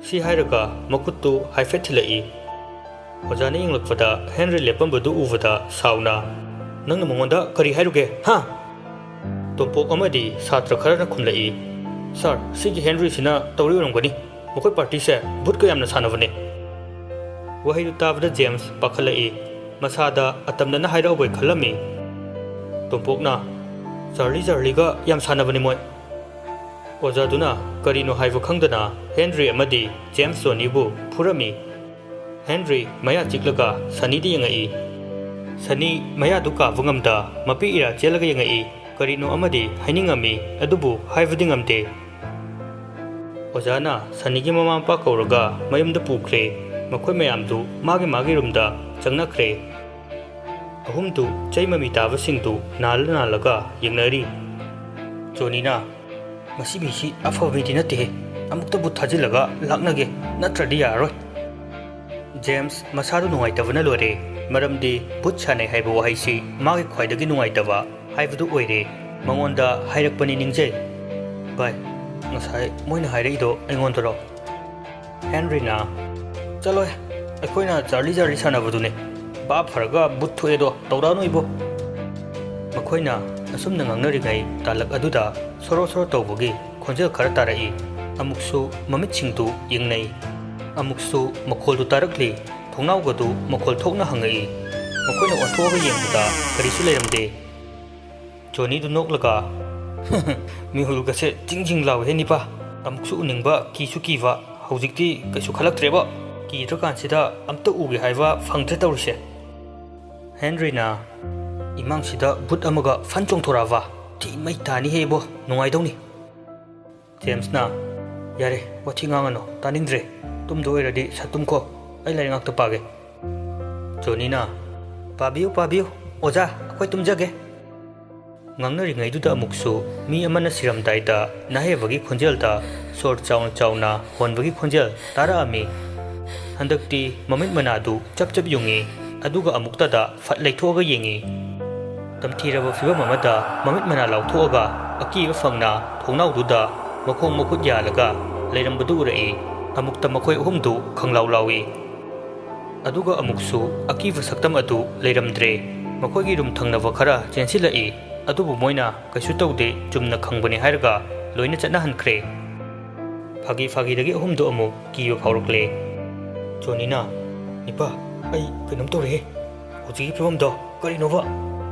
ꯁꯤ ꯍꯥꯏꯔꯒ ꯃꯈꯨꯠꯇꯨ ꯍꯥꯏꯐꯦꯠ ꯊꯤꯜꯂꯛꯏ꯫ ꯑꯣꯖꯥꯅ ꯌꯦꯡꯂꯛꯄꯗ ꯍꯦꯟꯔꯤ ꯂꯦꯞꯄꯝꯕꯗꯨ ꯎꯕꯗ ꯁꯥꯎꯅ, "ꯅꯪꯅ ꯃꯉꯣꯟꯗ ꯀꯔꯤ ꯍꯥꯏꯔꯨꯒꯦ, ꯍꯥ?" ꯇꯣꯝꯄꯣꯛ ꯑꯃꯗꯤ ꯁꯥꯇ꯭ꯔ ꯈꯔꯅ ꯈꯨꯝꯂꯛꯏ, "ꯁꯥꯔ, ꯁꯤꯒꯤ ꯍꯦꯟꯔꯤꯁꯤꯅ ꯇꯧꯔꯤ ꯑꯣꯏꯔꯝꯒꯅꯤ꯫ ꯃꯈꯣꯏ ꯄꯥꯔꯇꯤꯁꯦ ꯚꯨꯠꯀ ꯌꯥꯝꯅ ꯁꯥꯟꯅꯕꯅꯦ꯫" ꯋꯥꯍꯩꯗꯨ ꯇꯥꯕꯗ ꯖꯦꯝꯁ ꯄꯥꯈꯠꯂꯛꯏ꯫ ꯃꯁꯥꯗ ꯑꯇꯝꯅꯅ ꯍꯥꯏꯔꯛꯑꯕꯣꯏ ꯈꯜꯂꯝꯃꯤ꯫ ꯇꯣꯝꯄꯣꯛꯅ, "ꯆꯥꯔꯂꯤ ꯆꯥꯔꯂꯤꯒ ꯌꯥꯝ ꯁꯥꯟꯅꯕꯅꯤ ꯃꯣꯏ꯫" ꯑꯣꯖꯥꯗꯨꯅ ꯀꯔꯤꯅꯣ ꯍꯥꯏꯕ ꯈꯪꯗꯅ ꯍꯦꯟꯔꯤ ꯑꯃꯗꯤ ꯖꯦꯝꯁ ꯖꯣꯅꯤꯕꯨ ꯐꯨꯔꯝꯃꯤ꯫ ꯍꯦꯟꯔꯤ ꯃꯌꯥ ꯆꯤꯛꯂꯒ ꯁꯅꯤꯗ ꯌꯦꯡꯉꯛꯏ꯫ ꯁꯅꯤ ꯃꯌꯥꯗꯨ ꯀꯥꯕ ꯉꯝꯗ ꯃꯄꯤ ꯏꯔꯥ ꯆꯦꯜꯂꯒ ꯌꯦꯡꯉꯛꯏ꯫ ꯀꯔꯤꯅꯣ ꯑꯃꯗꯤ ꯍꯥꯏꯅꯤꯡꯉꯝꯃꯤ, ꯑꯗꯨꯕꯨ ꯍꯥꯏꯕꯗꯤ ꯉꯝꯗꯦ꯫ ꯑꯣꯖꯥꯅ ꯁꯅꯤꯒꯤ ꯃꯃꯥ ꯃꯄꯥ ꯀꯧꯔꯒ ꯃꯌꯨꯝꯗ ꯄꯨꯈ꯭ꯔꯦ꯫ ꯃꯈꯣꯏ ꯃꯌꯥꯝꯗꯨ ꯃꯥꯒꯤ ꯃꯥꯒꯤ ꯔꯨꯝꯗ ꯆꯪꯅꯈ꯭ꯔꯦ꯫ ꯑꯍꯨꯝꯗꯨ ꯆꯩ ꯃꯃꯤ ꯇꯥꯕꯁꯤꯡꯗꯨ ꯅꯥꯜꯂ ꯅꯥꯜꯂꯒ ꯌꯦꯡꯅꯔꯤ꯫ ꯖꯣꯅꯤꯅ, "ꯃꯁꯤ ꯃꯤꯁꯤ ꯑꯐꯕ ꯃꯤꯗꯤ ꯅꯠꯇꯦꯍꯦ꯫ ꯑꯃꯨꯛꯇꯕꯨ ꯊꯥꯖꯤꯜꯂꯒ ꯂꯥꯛꯅꯒꯦ, ꯅꯠꯇ꯭ꯔꯗꯤ ꯌꯥꯔꯔꯣꯏ꯫" ꯖꯦꯝꯁ ꯃꯁꯥꯗꯨ ꯅꯨꯡꯉꯥꯏꯇꯕꯅ ꯂꯣꯏꯔꯦ, ꯃꯔꯝꯗꯤ ꯚꯨꯠ ꯁꯥꯟꯅꯩ ꯍꯥꯏꯕ ꯋꯥꯍꯩꯁꯤ ꯃꯥꯒꯤ ꯈ꯭ꯋꯥꯏꯗꯒꯤ ꯅꯨꯡꯉꯥꯏꯇꯕ ꯍꯥꯏꯕꯗꯨ ꯑꯣꯏꯔꯦ꯫ ꯃꯉꯣꯟꯗ ꯍꯥꯏꯔꯛꯄꯅꯤ ꯅꯤꯡꯖꯩ꯫ "ꯚꯥꯏ, ꯉꯁꯥꯏ ꯃꯣꯏꯅ ꯍꯥꯏꯔꯛꯏꯗꯣ ꯑꯩꯉꯣꯟꯗꯔꯣ?" ꯍꯦꯟꯔꯤꯅ, "ꯆꯠꯂꯣꯍꯦ, ꯑꯩꯈꯣꯏꯅ ꯆꯥꯔꯂꯤ ꯆꯥꯔꯂꯤ ꯁꯥꯟꯅꯕꯗꯨꯅꯦ꯫ ꯚꯥꯞ ꯐꯔꯒ ꯚꯨꯠ ꯊꯣꯛꯑꯦꯗꯣ ꯇꯧꯔꯛꯑꯅꯨ ꯏꯕꯣ꯫" ꯃꯈꯣꯏꯅ ꯑꯁꯨꯝꯅ ꯉꯥꯡꯅꯔꯤꯉꯩ ꯇꯥꯂꯛ ꯑꯗꯨꯗ ꯁꯣꯔꯣ ꯁꯣꯔꯣ ꯇꯧꯕꯒꯤ ꯈꯣꯟꯖꯦꯜ ꯈꯔ ꯇꯥꯔꯛꯏ꯫ ꯑꯃꯨꯛꯁꯨ ꯃꯃꯤꯠꯁꯤꯡꯗꯨ ꯌꯦꯡꯅꯩ꯫ ꯑꯃꯨꯛꯁꯨ ꯃꯈꯣꯜꯗꯨ ꯇꯥꯔꯛꯂꯤ꯫ ꯊꯣꯡꯅꯥꯎꯒꯗꯨ ꯃꯈꯣꯜ ꯊꯣꯛꯅ ꯍꯥꯡꯉꯛꯏ꯫ ꯃꯈꯣꯏꯅ ꯑꯣꯟꯊꯣꯛꯑꯒ ꯌꯦꯡꯕꯗ ꯀꯔꯤꯁꯨ ꯂꯩꯔꯝꯗꯦ꯫ ꯖꯣꯅꯤꯗꯨ ꯅꯣꯛꯂꯒ, "ꯃꯤꯍꯨꯜꯒꯁꯦ ꯖꯤꯡ ꯖꯤꯡ ꯂꯥꯎꯏꯍꯦ ꯅꯤꯄꯥ꯫ ꯑꯃꯨꯛꯁꯨ ꯎꯅꯤꯡꯕ, ꯀꯤꯁꯨ ꯀꯤꯕ꯫ ꯍꯧꯖꯤꯛꯇꯤ ꯀꯩꯁꯨ ꯈꯜꯂꯛꯇ꯭ꯔꯦꯕꯣ꯫ ꯀꯤꯗ꯭ꯔꯀꯥꯟꯁꯤꯗ ꯑꯝꯇ ꯎꯒꯦ ꯍꯥꯏꯕ ꯐꯪꯗ꯭ꯔꯦ ꯇꯧꯔꯤꯁꯦ꯫" ꯍꯦꯟꯔꯤꯅ, "ꯏꯃꯥꯡꯁꯤꯗ ꯚꯨꯠ ꯑꯃꯒ ꯐꯟ ꯆꯣꯡꯊꯣꯔꯛꯑꯕ? ꯊꯤ ꯃꯩ ꯇꯥꯅꯤꯍꯦ ꯏꯕꯣ, ꯅꯨꯡꯉꯥꯏꯗꯧꯅꯤ꯫" ꯖꯦꯝꯁꯅ, "ꯌꯥꯔꯦ, ꯋꯥꯊꯤ ꯉꯥꯡꯉꯅꯨ, ꯇꯥꯅꯤꯡꯗ꯭ꯔꯦ꯫ ꯇꯨꯝꯗꯣ ꯑꯣꯏꯔꯗꯤ ꯁꯠ ꯇꯨꯝꯈꯣ, ꯑꯩ ꯂꯥꯏꯔꯤꯛ ꯉꯥꯛꯇ ꯄꯥꯒꯦ꯫" ꯖꯣꯅꯤꯅ, "ꯄꯥꯕꯤꯌꯨ, ꯄꯥꯕꯤꯌꯨ, ꯑꯣꯖꯥ, ꯑꯩꯈꯣꯏ ꯇꯨꯝꯖꯒꯦ꯫" ꯉꯥꯡꯅꯔꯤꯉꯩꯗꯨꯗ ꯑꯃꯨꯛꯁꯨ ꯃꯤ ꯑꯃꯅ ꯁꯤꯔꯝꯗꯥꯏꯗ ꯅꯥꯍꯩꯕꯒꯤ ꯈꯣꯟꯖꯦꯜꯗ ꯁꯣꯔ ꯆꯥꯎꯅ ꯆꯥꯎꯅ ꯍꯣꯟꯕꯒꯤ ꯈꯣꯟꯖꯦꯜ ꯇꯥꯔꯛꯑꯝꯃꯤ꯫ ꯍꯟꯗꯛꯇꯤ ꯃꯃꯤꯠ ꯃꯅꯥꯗꯨ ꯆꯞ ꯆꯞ ꯌꯨꯡꯉꯤ, ꯑꯗꯨꯒ ꯑꯃꯨꯛꯇꯗ ꯐꯠ ꯂꯩꯊꯣꯛꯑꯒ ꯌꯦꯡꯉꯤ꯫ ꯇꯝꯊꯤꯔꯕ ꯐꯤꯕꯝ ꯑꯃꯗ ꯃꯃꯤꯠ ꯃꯅꯥ ꯂꯥꯎꯊꯣꯛꯑꯒ ꯑꯀꯤꯕ ꯐꯪꯅ ꯊꯣꯡꯅꯥꯎꯗꯨꯗ ꯃꯈꯣꯡ ꯃꯈꯨꯠ ꯌꯥꯜꯂꯒ ꯂꯩꯔꯝꯕꯗꯨ ꯎꯔꯛꯏ꯫ ꯑꯃꯨꯛꯇ ꯃꯈꯣꯏ ꯑꯍꯨꯝꯗꯨ ꯈꯪꯂꯥꯎ ꯂꯥꯎꯏ꯫ ꯑꯗꯨꯒ ꯑꯃꯨꯛꯁꯨ ꯑꯀꯤꯕ ꯁꯛꯇꯝ ꯑꯗꯨ ꯂꯩꯔꯝꯗ꯭ꯔꯦ꯫ ꯃꯈꯣꯏꯒꯤ ꯔꯨꯝ ꯊꯪꯅꯕ ꯈꯔ ꯆꯦꯟꯁꯤꯜꯂꯛꯏ, ꯑꯗꯨꯕꯨ ꯃꯣꯏꯅ ꯀꯩꯁꯨ ꯇꯧꯗꯦ, ꯆꯨꯝꯅ ꯈꯪꯕꯅꯤ ꯍꯥꯏꯔꯒ ꯂꯣꯏꯅ ꯆꯠꯅꯍꯟꯈ꯭ꯔꯦ꯫ ꯐꯥꯒꯤ ꯐꯥꯒꯤꯗꯒꯤ ꯑꯍꯨꯝꯗꯨ ꯑꯃꯨꯛ ꯀꯤꯕ ꯐꯥꯎꯔꯛꯂꯦ꯫ ꯖꯣꯅꯤꯅ, "ꯅꯤꯄꯥ, ꯑꯩ ꯀꯩꯅꯣꯝ ꯇꯧꯔꯦꯍꯦ꯫ ꯍꯧꯖꯤꯛꯀꯤ ꯐꯤꯕꯝꯗꯣ ꯀꯔꯤꯅꯣꯕ?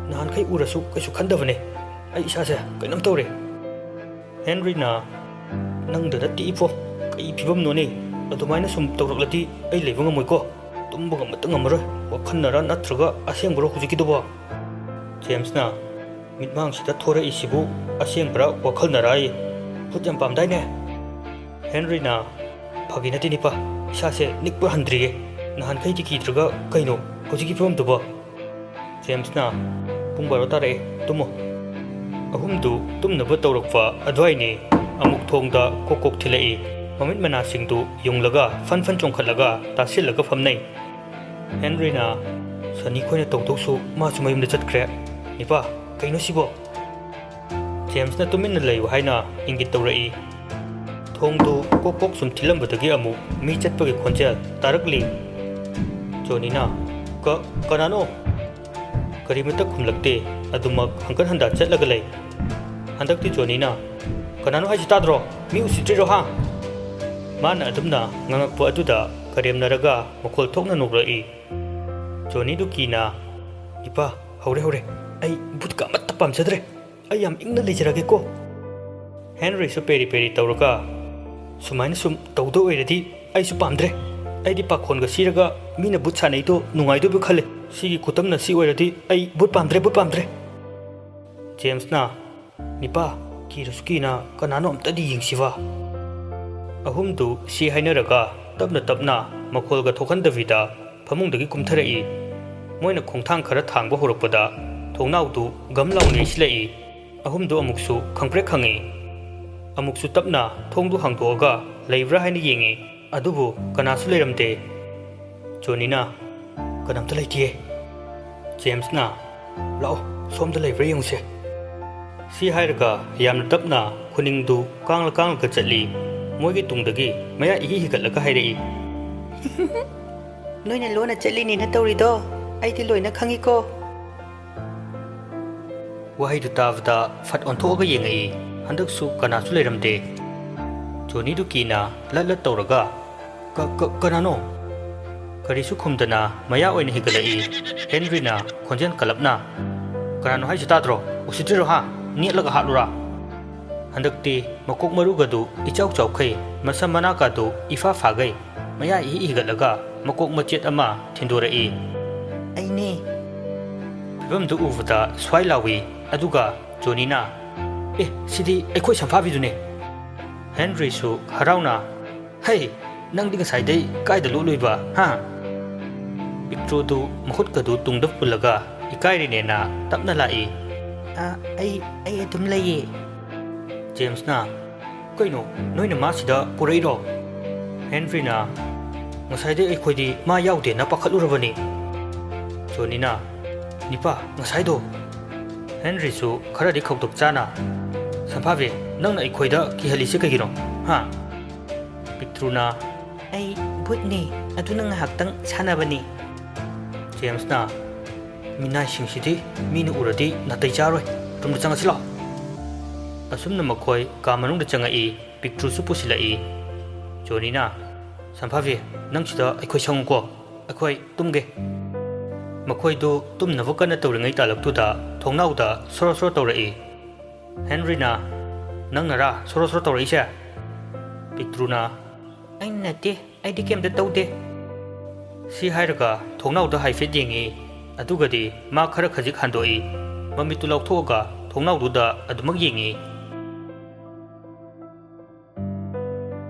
ꯅꯍꯥꯟꯈꯩ ꯎꯔꯁꯨ ꯀꯩꯁꯨ ꯈꯟꯗꯕꯅꯦ꯫ ꯑꯩ ꯏꯁꯥꯁꯦ ꯀꯩꯅꯣꯝ ꯇꯧꯔꯦ꯫" ꯍꯦꯟꯔꯤꯅ, "ꯅꯪꯗ ꯅꯠꯇꯦ ꯏꯄꯣ, ꯀꯩ ꯐꯤꯕꯝꯅꯣꯅꯦ? ꯑꯗꯨꯃꯥꯏꯅ ꯁꯨꯝ ꯇꯧꯔꯛꯂꯗꯤ ꯑꯩ ꯂꯩꯕ ꯉꯝꯃꯣꯏꯀꯣ꯫ ꯇꯨꯝꯕꯒ ꯑꯃꯇ ꯉꯝꯃꯔꯣꯏ꯫ ꯋꯥꯈꯜꯅꯔ ꯅꯠꯇ꯭ꯔꯒ ꯑꯁꯦꯡꯕꯔꯣ ꯍꯧꯖꯤꯛꯀꯤꯗꯨꯕꯣ?" ꯖꯦꯝꯁꯅ, "ꯃꯤꯠꯃꯥꯡꯁꯤꯗ ꯊꯣꯔꯛꯏꯁꯤꯕꯨ ꯑꯁꯦꯡꯕꯔꯥ ꯋꯥꯈꯜꯅꯔꯥꯌꯦ? ꯚꯨꯠ ꯌꯥꯝ ꯄꯥꯝꯗꯥꯏꯅꯦ?" ꯍꯦꯟꯔꯤꯅ, "ꯐꯥꯒꯤ ꯅꯠꯇꯦ ꯅꯤꯄꯥ, ꯏꯁꯥꯁꯦ ꯅꯤꯛꯄ ꯍꯟꯗ꯭ꯔꯤꯌꯦ꯫ ꯅꯍꯥꯟꯈꯩꯗꯤ ꯀꯤꯗ꯭ꯔꯒ ꯀꯩꯅꯣ ꯍꯧꯖꯤꯛꯀꯤ ꯐꯤꯕꯝꯗꯨꯕꯣ?" ꯖꯦꯝꯁꯅ, "ꯄꯨꯡ ꯕꯥꯔꯣ ꯇꯥꯔꯛꯑꯦ, ꯇꯨꯝꯃꯣ꯫" ꯑꯍꯨꯝꯗꯨ ꯇꯨꯝꯅꯕ ꯇꯧꯔꯛꯄ ꯑꯗꯨꯋꯥꯏꯅꯤ꯫ ꯑꯃꯨꯛ ꯊꯣꯡꯗ ꯀꯣꯛ ꯀꯣꯛ ꯊꯤꯜꯂꯛꯏ꯫ ꯃꯃꯤꯠ ꯃꯅꯥꯁꯤꯡꯗꯨ ꯌꯨꯡꯂꯒ ꯐꯟ ꯐꯟ ꯆꯣꯡꯈꯠꯂꯒ ꯇꯥꯁꯤꯜꯂꯒ ꯐꯝꯅꯩ꯫ ꯍꯦꯟꯔꯤꯅ, "ꯁꯅꯤ ꯈꯣꯏꯅ ꯇꯧꯗꯧꯁꯨ ꯃꯥꯁꯨ ꯃꯌꯨꯝꯗ ꯆꯠꯈ꯭ꯔꯦ꯫ ꯅꯤꯄꯥ, ꯀꯩꯅꯣ ꯁꯤꯕꯣ?" ꯖꯦꯝꯁꯅ ꯇꯨꯃꯤꯟꯅ ꯂꯩꯌꯨ ꯍꯥꯏꯅ ꯏꯪꯒꯤꯠ ꯇꯧꯔꯛꯏ꯫ ꯊꯣꯡꯗꯨ ꯀꯣꯛ ꯀꯣꯛ ꯁꯨꯝ ꯊꯤꯜꯂꯝꯕꯗꯒꯤ ꯑꯃꯨꯛ ꯃꯤ ꯆꯠꯄꯒꯤ ꯈꯣꯟꯖꯦꯜ ꯇꯥꯔꯛꯂꯤ꯫ ꯖꯣꯅꯤꯅ, "ꯀ-, ꯀꯅꯥꯅꯣ?" ꯀꯔꯤꯃꯠꯇ ꯈꯨꯝꯂꯛꯇꯦ꯫ ꯑꯗꯨꯃꯛ ꯍꯪꯀꯠ ꯍꯟꯗ ꯆꯠꯂꯒ ꯂꯩ꯫ ꯍꯟꯗꯛꯇꯤ ꯖꯣꯅꯤꯅ, "ꯀꯅꯥꯅꯣ ꯍꯥꯏꯁꯤ ꯇꯥꯗ꯭ꯔꯣ? ꯃꯤ ꯎꯁꯤꯠꯇ꯭ꯔꯤꯔꯣ ꯍꯥ?" ꯃꯥꯅ ꯑꯗꯨꯝꯅ ꯉꯥꯡꯉꯛꯄ ꯑꯗꯨꯗ ꯀꯔꯦꯝꯅꯔꯒ ꯃꯈꯣꯜ ꯊꯣꯛꯅ ꯅꯣꯛꯂꯛꯏ꯫ ꯖꯣꯅꯤꯗꯨ ꯀꯤꯅ, "ꯏꯄꯥ, ꯍꯧꯔꯦ, ꯍꯧꯔꯦ꯫ ꯑꯩ ꯚꯨꯠꯀ ꯑꯃꯠꯇ ꯄꯥꯝꯖꯗ꯭ꯔꯦ꯫ ꯑꯩ ꯌꯥꯝ ꯏꯪꯅ ꯂꯩꯖꯔꯒꯦꯀꯣ꯫" ꯍꯦꯟꯔꯤꯁꯨ ꯄꯦꯔꯤ ꯄꯦꯔꯤ ꯇꯧꯔꯒ, "ꯁꯨꯃꯥꯏꯅ ꯁꯨꯝ ꯇꯧꯗꯣꯏ ꯑꯣꯏꯔꯗꯤ ꯑꯩꯁꯨ ꯄꯥꯝꯗ꯭ꯔꯦ꯫ ꯑꯩꯗꯤ ꯄꯥꯈꯣꯟꯒ ꯁꯤꯔꯒ ꯃꯤꯅ ꯚꯨꯠ ꯁꯥꯟꯅꯩꯗꯣ ꯅꯨꯡꯉꯥꯏꯗꯣꯏꯕꯨ ꯈꯜꯂꯦ꯫ ꯁꯤꯒꯤ ꯈꯨꯇꯝꯅ ꯁꯤ ꯑꯣꯏꯔꯗꯤ ꯑꯩ ꯚꯨꯠ ꯄꯥꯝꯗ꯭ꯔꯦ, ꯚꯨꯠ ꯄꯥꯝꯗ꯭ꯔꯦ꯫" ꯖꯦꯝꯁꯅ, "ꯅꯤꯄꯥ, ꯀꯤꯔꯁꯨ ꯀꯤꯅ ꯀꯅꯥꯅꯣ ꯑꯝꯇꯗꯤ ꯌꯦꯡꯁꯤꯕ꯫" ꯑꯍꯨꯝꯗꯨ ꯁꯤ ꯍꯥꯏꯅꯔꯒ ꯇꯞꯅ ꯇꯞꯅ ꯃꯈꯣꯜꯒ ꯊꯣꯛꯍꯟꯗꯕꯤꯗ ꯐꯃꯨꯡꯗꯒꯤ ꯀꯨꯝꯊꯔꯛꯏ꯫ ꯃꯣꯏꯅ ꯈꯣꯡꯊꯥꯡ ꯈꯔ ꯊꯥꯡꯕ ꯍꯧꯔꯛꯄꯗ ꯊꯣꯡꯅꯥꯎꯗꯨ ꯒꯝ ꯂꯥꯎꯅ ꯌꯩꯁꯤꯜꯂꯛꯏ꯫ ꯑꯍꯨꯝꯗꯨ ꯑꯃꯨꯛꯁꯨ ꯈꯪꯄ꯭ꯔꯦꯛ ꯈꯪꯉꯤ꯫ ꯑꯃꯨꯛꯁꯨ ꯇꯞꯅ ꯊꯣꯡꯗꯨ ꯍꯥꯡꯗꯣꯛꯑꯒ ꯂꯩꯕ꯭ꯔꯥ ꯍꯥꯏꯅ ꯌꯦꯡꯉꯤ꯫ ꯑꯗꯨꯕꯨ ꯀꯅꯥꯁꯨ ꯂꯩꯔꯝꯗꯦ꯫ ꯖꯣꯅꯤꯅ, "ꯀꯅꯥꯝꯇ ꯂꯩꯇꯤꯌꯦ꯫" ꯖꯦꯝꯁꯅ, "ꯂꯥꯛꯑꯣ, ꯁꯣꯝꯗ ꯂꯩꯕ꯭ꯔꯥ ꯌꯦꯡꯉꯨꯁꯦ꯫" ꯁꯤ ꯍꯥꯏꯔꯒ ꯌꯥꯝꯅ ꯇꯞꯅ ꯈꯨꯅꯤꯡꯗꯨ ꯀꯥꯡꯂ ꯀꯥꯡꯂꯒ ꯆꯠꯂꯤ꯫ ꯃꯣꯏꯒꯤ ꯇꯨꯡꯗꯒꯤ ꯃꯌꯥ ꯏꯍꯤ ꯍꯤꯒꯠꯂꯒ ꯍꯥꯏꯔꯛꯏ꯫ ꯅꯣꯏꯅ ꯂꯣꯟꯅ ꯆꯠꯂꯤꯅꯦꯅ ꯇꯧꯔꯤꯗꯣ ꯑꯩꯗꯤ ꯂꯣꯏꯅ ꯈꯪꯉꯤꯀꯣ꯫ ꯋꯥꯍꯩꯗꯨ ꯇꯥꯕꯗ ꯐꯠ ꯑꯣꯟꯊꯣꯛꯑꯒ ꯌꯦꯡꯉꯛꯏ꯫ ꯍꯟꯗꯛꯁꯨ ꯀꯅꯥꯁꯨ ꯂꯩꯔꯝꯗꯦ꯫ ꯖꯣꯅꯤꯗꯨ ꯀꯤꯅ ꯂꯠ ꯂꯠ ꯇꯧꯔꯒ, "ꯀ-, ꯀ-, ꯀꯅꯥꯅꯣ?" ꯀꯔꯤꯁꯨ ꯈꯨꯝꯗꯅ ꯃꯌꯥ ꯑꯣꯏꯅ ꯍꯤꯒꯠꯂꯛꯏ꯫ ꯍꯦꯟꯔꯤꯅ ꯈꯣꯟꯖꯦꯜ ꯀꯜꯂꯞꯅ, "ꯀꯅꯥꯅꯣ ꯍꯥꯏꯁꯤ ꯇꯥꯗ꯭ꯔꯣ? ꯎꯁꯤꯠꯇ꯭ꯔꯤꯔꯣ ꯍꯥ? ꯅꯦꯠꯂꯒ ꯍꯥꯠꯂꯨꯔꯥ?" ꯍꯟꯗꯛꯇꯤ ꯃꯀꯣꯛ ꯃꯔꯨꯒꯗꯨ ꯏꯆꯥꯎ ꯆꯥꯎꯈꯩ, ꯃꯁꯝ ꯃꯅꯥꯀꯥꯗꯨ ꯏꯐꯥ ꯐꯥꯒꯩ, ꯃꯌꯥ ꯏꯍꯤ ꯏꯍꯤꯒꯠꯂꯒ ꯃꯀꯣꯛ ꯃꯆꯦꯠ ꯑꯃ ꯊꯤꯟꯗꯣꯔꯛꯏ꯫ "ꯑꯩꯅꯦ!" ꯐꯤꯕꯝꯗꯨ ꯎꯕꯗ ꯁ꯭ꯋꯥꯏ ꯂꯥꯎꯏ꯫ ꯑꯗꯨꯒ ꯖꯣꯅꯤꯅ, "ꯑꯦ, ꯁꯤꯗꯤ ꯑꯩꯈꯣꯏ ꯁꯝꯐꯥꯕꯤꯗꯨꯅꯦ!" ꯍꯦꯟꯔꯤꯁꯨ ꯍꯔꯥꯎꯅ, "ꯍꯩ, ꯅꯪꯗꯤ ꯉꯁꯥꯏꯗꯩ ꯀꯥꯏꯗ ꯂꯣꯠꯂꯨꯏꯕ, ꯍꯥ?" ꯄꯤꯛꯇ꯭ꯔꯨꯗꯨ ꯃꯈꯨꯠꯀꯗꯨ ꯇꯨꯡꯗ ꯄꯨꯜꯂꯒ ꯏꯀꯥꯏꯔꯤꯅꯦꯅ ꯇꯞꯅ ꯂꯥꯛꯏ꯫ "ꯑ, ꯑꯩ, ꯑꯩ ꯑꯗꯨꯝ ꯂꯩꯌꯦ꯫" ꯖꯦꯝꯁꯅ, "ꯀꯩꯅꯣ, ꯅꯣꯏꯅ ꯃꯥ ꯁꯤꯗ ꯄꯨꯔꯛꯏꯔꯣ?" ꯍꯦꯟꯔꯤꯅ, "ꯉꯁꯥꯏꯗꯩ ꯑꯩꯈꯣꯏꯗꯤ ꯃꯥ ꯌꯥꯎꯗꯦꯅ ꯄꯥꯈꯠꯂꯨꯔꯕꯅꯤ꯫" ꯖꯣꯅꯤꯅ, "ꯅꯤꯄꯥ, ꯉꯁꯥꯏꯗꯣ?" ꯍꯦꯟꯔꯤꯁꯨ ꯈꯔꯗꯤ ꯈꯧꯇꯛ ꯆꯥꯅ, "ꯁꯝꯐꯥꯕꯤ, ꯅꯪꯅ ꯑꯩꯈꯣꯏꯗ ꯀꯤꯍꯜꯂꯤꯁꯦ ꯀꯩꯒꯤꯅꯣ? ꯍꯥ?" ꯄꯤꯛꯇ꯭ꯔꯨꯅ, "ꯑꯩ ꯚꯨꯠꯅꯤ, ꯑꯗꯨꯅ ꯉꯥꯏꯍꯥꯛꯇꯪ ꯁꯥꯟꯅꯕꯅꯤ꯫" ꯖꯦꯝꯁꯅ, "ꯃꯤꯅꯥꯏꯁꯤꯡꯁꯤꯗꯤ ꯃꯤꯅ ꯎꯔꯗꯤ ꯅꯥꯇꯩ ꯆꯥꯔꯣꯏ꯫ ꯔꯨꯝꯗ ꯆꯪꯉꯁꯤ ꯂꯥꯎ꯫" ꯑꯁꯨꯝꯅ ꯃꯈꯣꯏ ꯀꯥ ꯃꯅꯨꯡꯗ ꯆꯪꯉꯛꯏ꯫ ꯄꯤꯛꯇ꯭ꯔꯨꯁꯨ ꯄꯨꯁꯤꯜꯂꯛꯏ꯫ ꯖꯣꯅꯤꯅ, "ꯁꯝꯐꯥꯕꯤ, ꯅꯪ ꯁꯤꯗ ꯑꯩꯈꯣꯏ ꯁꯪꯉꯨꯀꯣ, ꯑꯩꯈꯣꯏ ꯇꯨꯝꯒꯦ꯫" ꯃꯈꯣꯏꯗꯨ ꯇꯨꯝꯅꯕ ꯀꯟꯅ ꯇꯧꯔꯤꯉꯩ ꯇꯥꯂꯛꯇꯨꯗ ꯊꯣꯡꯅꯥꯎꯗ ꯁꯣꯔꯣ ꯁꯣꯔꯣ ꯇꯧꯔꯛꯏ꯫ ꯍꯦꯟꯔꯤꯅ, "ꯅꯪꯅꯔꯥ ꯁꯣꯔꯣ ꯁꯣꯔꯣ ꯇꯧꯔꯛꯏꯁꯦ?" ꯄꯤꯛꯇ꯭ꯔꯨꯅ, "ꯑꯩꯅ ꯅꯠꯇꯦ, ꯑꯩꯗꯤ ꯀꯩꯝꯇ ꯇꯧꯗꯦ꯫" ꯁꯤ ꯍꯥꯏꯔꯒ ꯊꯣꯡꯅꯥꯎꯗ ꯍꯥꯏꯐꯦꯠ ꯌꯦꯡꯉꯤ꯫ ꯑꯗꯨꯒꯗꯤ ꯃꯥ ꯈꯔ ꯈꯖꯤꯛ ꯍꯟꯗꯣꯛꯏ꯫ ꯃꯃꯤꯠꯇꯨ ꯂꯥꯎꯊꯣꯛꯑꯒ ꯊꯣꯡꯅꯥꯎꯗꯨꯗ ꯑꯗꯨꯃꯛ ꯌꯦꯡꯉꯤ꯫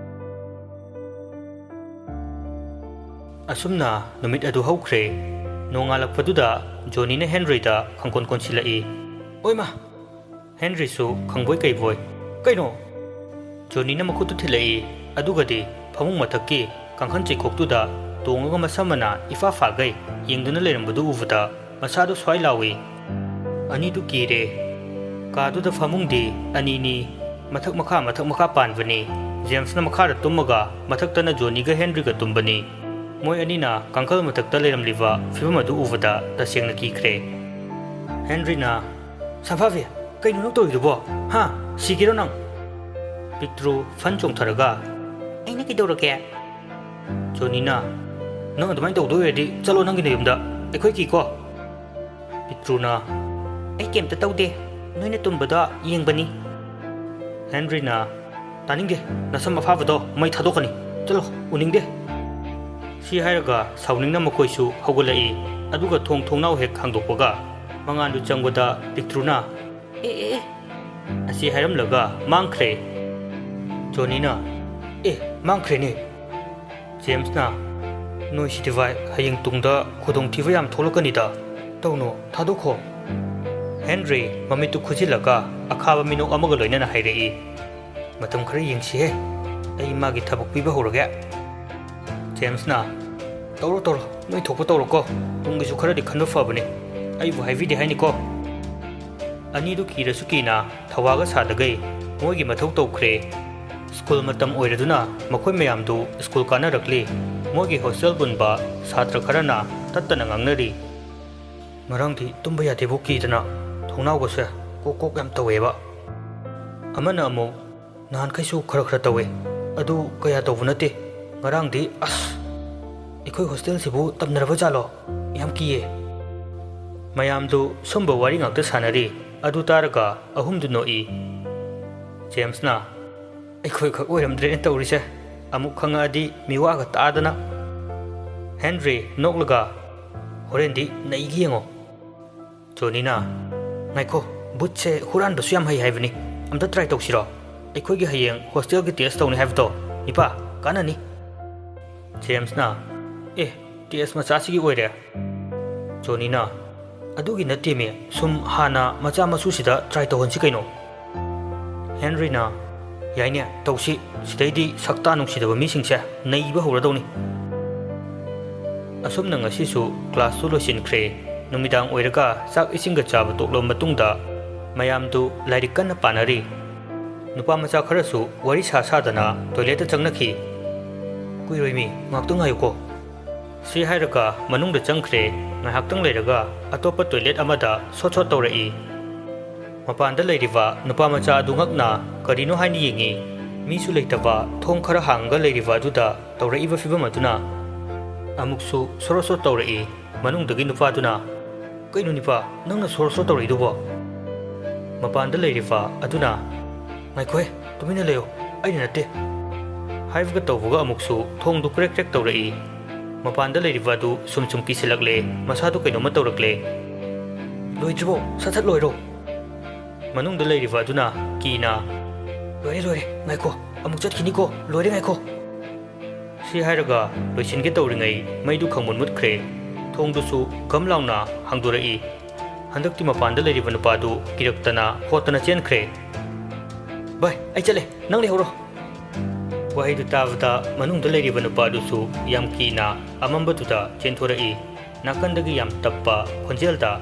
ꯑꯁꯨꯝꯅ ꯅꯨꯃꯤꯠ ꯑꯗꯨ ꯍꯧꯈ꯭ꯔꯦ꯫ ꯅꯣꯡꯉꯥꯜꯂꯛꯄꯗꯨꯗ ꯖꯣꯅꯤꯅ ꯍꯦꯟꯔꯤꯗ ꯈꯪꯀꯣꯟ ꯀꯣꯟꯁꯤꯜꯂꯛꯏ꯫ "ꯑꯣꯏꯃꯥ!" ꯍꯦꯟꯔꯤꯁꯨ ꯈꯪꯕꯣꯏ ꯀꯩꯕꯣꯏ, "ꯀꯩꯅꯣ?" ꯖꯣꯅꯤꯅ ꯃꯈꯨꯠꯇꯨ ꯊꯤꯜꯂꯛꯏ꯫ ꯑꯗꯨꯒꯗꯤ ꯐꯃꯨꯡ ꯃꯊꯛꯀꯤ ꯀꯥꯡꯈꯟ ꯆꯩꯈꯣꯛꯇꯨꯗ ꯇꯣꯡꯉꯒ ꯃꯁꯝ ꯃꯅꯥ ꯏꯐꯥ ꯐꯥꯒꯩ ꯌꯦꯡꯗꯨꯅ ꯂꯩꯔꯝꯕꯗꯨ ꯎꯕꯗ ꯃꯁꯥꯗꯨ ꯁ꯭ꯋꯥꯏ ꯂꯥꯎꯏ꯫ ꯑꯅꯤꯗꯨ ꯀꯤꯔꯦ꯫ ꯀꯥꯗꯨꯗ ꯐꯃꯨꯡꯗꯤ ꯑꯅꯤꯅꯤ, ꯃꯊꯛ ꯃꯈꯥ, ꯃꯊꯛ ꯃꯈꯥ ꯄꯥꯟꯕꯅꯤ꯫ ꯖꯦꯝꯁꯅ ꯃꯈꯥꯗ ꯇꯨꯝꯃꯒ ꯃꯊꯛꯇꯅ ꯖꯣꯅꯤꯒ ꯍꯦꯟꯔꯤꯒ ꯇꯨꯝꯕꯅꯤ꯫ ꯃꯣꯏ ꯑꯅꯤꯅ ꯀꯥꯡꯈꯜ ꯃꯊꯛꯇ ꯂꯩꯔꯝꯂꯤꯕ ꯐꯤꯕꯝ ꯑꯗꯨ ꯎꯕꯗ ꯇꯁꯦꯡꯅ ꯀꯤꯈ꯭ꯔꯦ꯫ ꯍꯦꯟꯔꯤꯅ, "ꯁꯝꯐꯥꯕꯤ, ꯀꯩꯅꯣ ꯅꯪ ꯇꯧꯔꯤꯗꯨꯕꯣ? ꯍꯥ? ꯁꯤꯒꯦꯔꯣ ꯅꯪ?" ꯄꯤꯛꯇ꯭ꯔꯨ ꯐꯟ ꯆꯣꯡꯊꯔꯒ, "ꯑꯩꯅ ꯀꯩꯗꯧꯔꯒꯦ?" ꯖꯣꯅꯤꯅ, "ꯅꯪ ꯑꯗꯨꯃꯥꯏꯅ ꯇꯧꯗꯣꯏ ꯑꯣꯏꯔꯗꯤ ꯆꯠꯂꯣ ꯅꯪꯒꯤ ꯅꯌꯨꯝꯗ, ꯑꯩꯈꯣꯏ ꯀꯤꯀꯣ꯫" ꯄꯤꯛꯇ꯭ꯔꯨꯅ, "ꯑꯩ ꯀꯩꯝꯇ ꯇꯧꯗꯦ, ꯅꯣꯏꯅ ꯇꯨꯝꯕꯗꯣ ꯌꯦꯡꯕꯅꯤ꯫" ꯍꯦꯟꯔꯤꯅ, "ꯇꯥꯅꯤꯡꯗꯦ, ꯅꯁꯝ ꯑꯐꯥꯕꯗꯣ ꯃꯩ ꯊꯥꯗꯣꯛꯀꯅꯤ, ꯆꯠꯂꯣ, ꯎꯅꯤꯡꯗꯦ꯫" ꯁꯤ ꯍꯥꯏꯔꯒ ꯁꯥꯎꯅꯤꯡꯅ ꯃꯈꯣꯏꯁꯨ ꯍꯧꯒꯠꯂꯛꯏ꯫ ꯑꯗꯨꯒ ꯊꯣꯡ ꯊꯣꯡꯅꯥꯎ ꯍꯦꯛ ꯍꯥꯡꯗꯣꯛꯄꯒ ꯃꯉꯥꯜꯗꯨ ꯆꯪꯕꯗ ꯄꯤꯛꯇ꯭ꯔꯨꯅ, "ꯑꯦ, ꯑꯦ, ꯑꯦ!" ꯑꯁꯤ ꯍꯥꯏꯔꯝꯂꯒ ꯃꯥꯡꯈ꯭ꯔꯦ꯫ ꯖꯣꯅꯤꯅ, "ꯑꯦ, ꯃꯥꯡꯈ꯭ꯔꯦꯅꯦ!" ꯖꯦꯝꯁꯅ, "ꯅꯣꯏ ꯁꯤꯗꯤ ꯚꯥꯏ, ꯍꯌꯦꯡ ꯇꯨꯡꯗ ꯈꯨꯗꯣꯡꯊꯤꯕ ꯌꯥꯝ ꯊꯣꯛꯂꯛꯀꯅꯤꯗ꯫ ꯇꯧꯅꯣ, ꯊꯥꯗꯣꯛꯈꯣ꯫" ꯍꯦꯟꯔꯤ ꯃꯃꯤꯠꯇꯨ ꯈꯨꯖꯤꯜꯂꯒ ꯑꯈꯥꯕ ꯃꯤꯅꯣꯛ ꯑꯃꯒ ꯂꯣꯏꯅꯅ ꯍꯥꯏꯔꯛꯏ, "ꯃꯇꯝ ꯈꯔ ꯌꯦꯡꯁꯤꯍꯦ, ꯑꯩ ꯃꯥꯒꯤ ꯊꯕꯛ ꯄꯤꯕ ꯍꯧꯔꯒꯦ꯫" ꯖꯦꯝꯁꯅ, "ꯇꯧꯔꯣ, ꯇꯧꯔꯣ, ꯅꯣꯏ ꯊꯣꯛꯄ ꯇꯧꯔꯣꯀꯣ, ꯇꯨꯡꯒꯤꯁꯨ ꯈꯔꯗꯤ ꯈꯟꯕ ꯐꯕꯅꯤ, ꯑꯩꯕꯨ ꯍꯥꯏꯕꯤꯗꯦ ꯍꯥꯏꯅꯤꯀꯣ꯫" ꯑꯅꯤꯗꯨ ꯀꯤꯔꯁꯨ ꯀꯤꯅ ꯊꯧꯋꯥꯒ ꯁꯥꯗꯒꯩ ꯃꯣꯏꯒꯤ ꯃꯊꯧ ꯇꯧꯈ꯭ꯔꯦ꯫ ꯁ꯭ꯀꯨꯜ ꯃꯇꯝ ꯑꯣꯏꯔꯗꯨꯅ ꯃꯈꯣꯏ ꯃꯌꯥꯝꯗꯨ ꯁ꯭ꯀꯨꯜ ꯀꯥꯅꯔꯛꯂꯤ꯫ ꯃꯣꯏꯒꯤ ꯍꯣꯁꯇꯦꯜ ꯄꯨꯟꯕ ꯁꯥꯇ꯭ꯔ ꯈꯔꯅ ꯇꯠꯇꯅ ꯉꯥꯡꯅꯔꯤ꯫ "ꯉꯔꯥꯡꯗꯤ ꯇꯨꯝꯕ ꯌꯥꯗꯦꯕꯨ ꯀꯤꯗꯅ ꯊꯣꯡꯅꯥꯎꯒꯁꯦ ꯀꯣꯛ ꯀꯣꯛ ꯌꯥꯝ ꯇꯧꯋꯦꯕ꯫" ꯑꯃꯅ ꯑꯃꯨꯛ, "ꯅꯍꯥꯟꯈꯩꯁꯨ ꯈꯔ ꯈꯔ ꯇꯧꯋꯦ, ꯑꯗꯨ ꯀꯌꯥ ꯇꯧꯕ ꯅꯠꯇꯦ, ꯉꯔꯥꯡꯗꯤ ꯑꯁ, ꯑꯩꯈꯣꯏ ꯍꯣꯁꯇꯦꯜꯁꯤꯕꯨ ꯇꯝꯅꯔꯕ ꯖꯥꯠꯂꯣ? ꯌꯥꯝ ꯀꯤꯌꯦ꯫" ꯃꯌꯥꯝꯗꯨ ꯁꯨꯝꯕ ꯋꯥꯔꯤ ꯉꯥꯛꯇ ꯁꯥꯟꯅꯔꯤ꯫ ꯑꯗꯨ ꯇꯥꯔꯒ ꯑꯍꯨꯝꯗꯨ ꯅꯣꯛꯏ꯫ ꯖꯦꯝꯁꯅ, "ꯑꯩꯈꯣꯏꯈꯛ ꯑꯣꯏꯔꯝꯗ꯭ꯔꯦꯅꯦ ꯇꯧꯔꯤꯁꯦ, ꯑꯃꯨꯛ ꯈꯪꯉꯛꯑꯗꯤ ꯃꯤꯋꯥꯒ ꯇꯥꯗꯅ꯫" ꯍꯦꯟꯔꯤ ꯅꯣꯛꯂꯒ, "ꯍꯣꯔꯦꯟꯗꯤ ꯅꯩꯒꯦ ꯌꯦꯡꯉꯣ꯫" ꯖꯣꯅꯤꯅ, "ꯉꯥꯏꯈꯣ, ꯕꯨꯠꯁꯦ ꯍꯨꯔꯥꯟꯕꯁꯨ ꯌꯥꯝ ꯍꯩ ꯍꯥꯏꯕꯅꯤ, ꯑꯝꯇ ꯇ꯭ꯔꯥꯏ ꯇꯧꯁꯤꯔꯣ? ꯑꯩꯈꯣꯏꯒꯤ ꯍꯌꯦꯡ ꯍꯣꯁꯇꯦꯜꯒꯤ ꯇꯦꯁ ꯇꯧꯅꯤ ꯍꯥꯏꯕꯗꯣ, ꯏꯄꯥ, ꯀꯥꯟꯅꯅꯤ꯫" ꯖꯦꯝꯁꯅ, "ꯑꯦ, ꯇꯦꯁ ꯃꯆꯥꯁꯤꯒꯤ ꯑꯣꯏꯔꯦ?" ꯖꯣꯅꯤꯅ, "ꯑꯗꯨꯒꯤ ꯅꯠꯇꯦꯃꯤ, ꯁꯨꯝ ꯍꯥꯟꯅ ꯃꯆꯥ ꯃꯁꯨꯁꯤꯗ ꯇ꯭ꯔꯥꯏ ꯇꯧꯍꯟꯁꯤ ꯀꯩꯅꯣ꯫" ꯍꯦꯟꯔꯤꯅ, "ꯌꯥꯏꯅꯦ, ꯇꯧꯁꯤ, ꯁꯤꯗꯩꯗꯤ ꯁꯛꯇꯥ ꯅꯨꯡꯁꯤꯗꯕ ꯃꯤꯁꯤꯡꯁꯦ ꯅꯩꯕ ꯍꯧꯔꯗꯧꯅꯤ꯫" ꯑꯁꯨꯝꯅ ꯉꯁꯤꯁꯨ ꯀ꯭ꯂꯥꯁꯇꯨ ꯂꯣꯏꯁꯤꯟꯈ꯭ꯔꯦ꯫ ꯅꯨꯃꯤꯗꯥꯡ ꯑꯣꯏꯔꯒ ꯆꯥꯛ ꯏꯁꯤꯡꯒ ꯆꯥꯕ ꯇꯣꯛꯂꯕ ꯃꯇꯨꯡꯗ ꯃꯌꯥꯝꯗꯨ ꯂꯥꯏꯔꯤꯛ ꯀꯟꯅ ꯄꯥꯅꯔꯤ꯫ ꯅꯨꯄꯥ ꯃꯆꯥ ꯈꯔꯁꯨ ꯋꯥꯔꯤ ꯁꯥ ꯁꯥꯗꯅ ꯇꯣꯏꯂꯦꯠꯇ ꯆꯪꯅꯈꯤ꯫ "ꯀꯨꯏꯔꯣꯏꯃꯤ, ꯉꯥꯛꯇ ꯉꯥꯏꯌꯨꯀꯣ, ꯁꯤ ꯍꯥꯏꯔꯒ ꯃꯅꯨꯡꯗ ꯆꯪꯈ꯭ꯔꯦ꯫ ꯉꯥꯏꯍꯥꯛꯇꯪ ꯂꯩꯔꯒ ꯑꯇꯣꯞꯄ ꯇꯣꯏꯂꯦꯠ ꯑꯃꯗ ꯁꯣꯠ ꯁꯣꯠ ꯇꯧꯔꯛꯏ꯫ ꯃꯄꯥꯟꯗ ꯂꯩꯔꯤꯕ ꯅꯨꯄꯥ ꯃꯆꯥ ꯑꯗꯨ ꯉꯛꯅ ꯀꯔꯤꯅꯣ ꯍꯥꯏꯅ ꯌꯦꯡꯉꯤ꯫ ꯃꯤꯁꯨ ꯂꯩꯇꯕ ꯊꯣꯡ ꯈꯔ ꯍꯥꯡꯉꯒ ꯂꯩꯔꯤꯕ ꯑꯗꯨꯗ ꯇꯧꯔꯛꯏꯕ ꯐꯤꯕꯝ ꯑꯗꯨꯅ ꯑꯃꯨꯛꯁꯨ ꯁꯣꯔꯣ ꯁꯣꯔꯣ ꯇꯧꯔꯛꯏ꯫ ꯃꯅꯨꯡꯗꯒꯤ ꯅꯨꯄꯥꯗꯨꯅ, "ꯀꯩꯅꯣ ꯅꯤꯄꯥ, ꯅꯪꯅ ꯁꯣꯔꯣ ꯁꯣꯔꯣ ꯇꯧꯔꯛꯏꯗꯨꯕꯣ?" ꯃꯄꯥꯟꯗ ꯂꯩꯔꯤꯕ ꯑꯗꯨꯅ, "ꯉꯥꯏꯈꯣꯍꯦ, ꯇꯨꯃꯤꯟꯅ ꯂꯩꯌꯣ, ꯑꯩꯅ ꯅꯠꯇꯦ" ꯍꯥꯏꯕꯒ ꯇꯧꯕꯒ ꯑꯃꯨꯛꯁꯨ ꯊꯣꯡꯗꯨ ꯀ꯭ꯔꯦꯛ ꯀ꯭ꯔꯦꯛ ꯇꯧꯔꯛꯏ꯫ ꯃꯄꯥꯟꯗ ꯂꯩꯔꯤꯕ ꯑꯗꯨ ꯁꯨꯝ ꯁꯨꯝ ꯀꯤꯁꯤꯜꯂꯛꯂꯦ, ꯃꯁꯥꯗꯨ ꯀꯩꯅꯣꯝꯃ ꯇꯧꯔꯛꯂꯦ꯫ "ꯂꯣꯏꯗ꯭ꯔꯤꯕꯣ? ꯁꯠ ꯁꯠ ꯂꯣꯏꯔꯣ!" ꯃꯅꯨꯡꯗ ꯂꯩꯔꯤꯕ ꯑꯗꯨꯅ ꯀꯤꯅ, "ꯂꯣꯏꯔꯦ, ꯂꯣꯏꯔꯦ, ꯉꯥꯏꯈꯣ, ꯑꯃꯨꯛ ꯆꯠꯈꯤꯅꯤꯀꯣ, ꯂꯣꯏꯔꯦ, ꯉꯥꯏꯈꯣ!" ꯁꯤ ꯍꯥꯏꯔꯒ ꯂꯣꯏꯁꯤꯟꯒꯦ ꯇꯧꯔꯤꯉꯩ ꯃꯩꯗꯨ ꯈꯪꯃꯨꯠ ꯃꯨꯠꯈ꯭ꯔꯦ꯫ ꯊꯣꯡꯗꯨꯁꯨ ꯒꯝ ꯂꯥꯎꯅ ꯍꯥꯡꯗꯣꯔꯛꯏ꯫ ꯍꯟꯗꯛꯇꯤ ꯃꯄꯥꯟꯗ ꯂꯩꯔꯤꯕ ꯅꯨꯄꯥꯗꯨ ꯀꯤꯔꯛꯇꯅ ꯍꯣꯠꯇꯅ ꯆꯦꯟꯈ꯭ꯔꯦ꯫ "ꯚꯥꯏ, ꯑꯩ ꯆꯠꯂꯦ, ꯅꯪ ꯂꯩꯍꯧꯔꯣ!" ꯋꯥꯍꯩꯗꯨ ꯇꯥꯕꯗ ꯃꯅꯨꯡꯗ ꯂꯩꯔꯤꯕ ꯅꯨꯄꯥꯗꯨꯁꯨ ꯌꯥꯝ ꯀꯤꯅ ꯑꯃꯝꯕꯗꯨꯗ ꯆꯦꯟꯊꯣꯔꯛꯏ꯫ ꯅꯥꯀꯟꯗꯒꯤ ꯌꯥꯝ ꯇꯞꯄ ꯈꯣꯟꯖꯦꯜꯗ,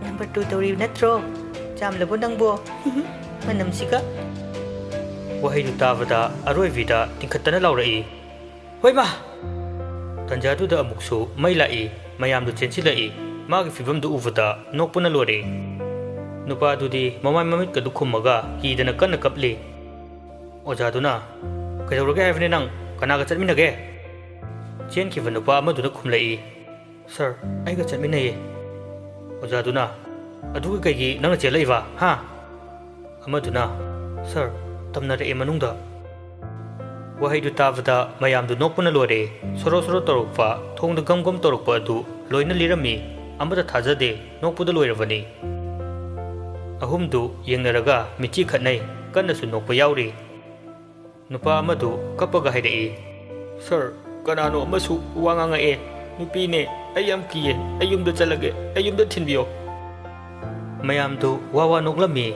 "ꯅꯝꯕꯔ ꯇꯨ ꯇꯧꯔꯤꯕ ꯅꯠꯇ꯭ꯔꯣ? ꯆꯥꯝꯂꯕꯣ ꯅꯪꯕꯣ? ꯃꯅꯝꯁꯤꯒ!" ꯋꯥꯍꯩꯗꯨ ꯇꯥꯕꯗ ꯑꯔꯣꯏꯕꯤꯗ ꯇꯤꯡꯈꯠꯇꯅ ꯂꯥꯎꯔꯛꯏ, "ꯍꯣꯏ ꯃꯥ!" ꯇꯟꯖꯥꯗꯨꯗ ꯑꯃꯨꯛꯁꯨ ꯃꯩ ꯂꯥꯛꯏ꯫ ꯃꯌꯥꯝꯗꯨ ꯆꯦꯟꯁꯤꯜꯂꯛꯏ꯫ ꯃꯥꯒꯤ ꯐꯤꯕꯝꯗꯨ ꯎꯕꯗ ꯅꯣꯛꯄꯅ ꯂꯣꯏꯔꯦ꯫ ꯅꯨꯄꯥꯗꯨꯗꯤ ꯃꯃꯥꯏ ꯃꯃꯤꯠꯀꯗꯨ ꯈꯨꯝꯃꯒ ꯀꯤꯗꯅ ꯀꯟꯅ ꯀꯞꯂꯤ꯫ ꯑꯣꯖꯥꯗꯨꯅ, "ꯀꯩꯗꯧꯔꯒꯦ ꯍꯥꯏꯕꯅꯦ ꯅꯪ? ꯀꯅꯥꯒ ꯆꯠꯃꯤꯟꯅꯒꯦ?" ꯆꯦꯟꯈꯤꯕ ꯅꯨꯄꯥ ꯑꯃꯗꯨꯅ ꯈꯨꯝꯂꯛꯏ, "ꯁꯥꯔ, ꯑꯩꯒ ꯆꯠꯃꯤꯟꯅꯩꯌꯦ꯫" ꯑꯣꯖꯥꯗꯨꯅ, "ꯑꯗꯨꯒ ꯀꯩꯒꯤ ꯅꯪꯅ ꯆꯦꯜꯂꯛꯏꯕ, ꯍꯥ?" ꯑꯃꯗꯨꯅ, "ꯁꯥꯔ, ꯇꯝꯅꯔꯛꯑꯦ ꯃꯅꯨꯡꯗ꯫" ꯋꯥꯍꯩꯗꯨ ꯇꯥꯕꯗ ꯃꯌꯥꯝꯗꯨ ꯅꯣꯛꯄꯅ ꯂꯣꯏꯔꯦ꯫ ꯁꯣꯔꯣ ꯁꯣꯔꯣ ꯇꯧꯔꯛꯄ, ꯊꯣꯡꯗ ꯒꯝ ꯒꯝ ꯇꯧꯔꯛꯄ ꯑꯗꯨ ꯂꯣꯏꯅ ꯂꯤꯔꯝꯃꯤ꯫ ꯑꯃꯠꯇ ꯊꯥꯖꯗꯦ, ꯅꯣꯛꯄꯗ ꯂꯣꯏꯔꯕꯅꯤ꯫ ꯑꯍꯨꯝꯗꯨ ꯌꯦꯡꯅꯔꯒ ꯃꯤꯠꯆꯤ ꯈꯠꯅꯩ, ꯀꯟꯅꯁꯨ ꯅꯣꯛꯄ ꯌꯥꯎꯔꯤ꯫ ꯅꯨꯄꯥ ꯑꯃꯗꯨ ꯀꯞꯄꯒ ꯍꯥꯏꯔꯛꯏ, "ꯁꯥꯔ, ꯀꯅꯥꯅꯣ ꯑꯃꯁꯨ ꯋꯥ ꯉꯥꯡꯉꯛꯑꯦ꯫ ꯅꯨꯄꯤꯅꯦ, ꯑꯩ ꯌꯥꯝ ꯀꯤꯌꯦ꯫ ꯑꯩ ꯌꯨꯝꯗ ꯆꯠꯂꯒꯦ꯫ ꯑꯩ ꯌꯨꯝꯗ ꯊꯤꯟꯕꯤꯌꯣ꯫" ꯃꯌꯥꯝꯗꯨ ꯋꯥ ꯋꯥ ꯅꯣꯛꯂꯝꯃꯤ꯫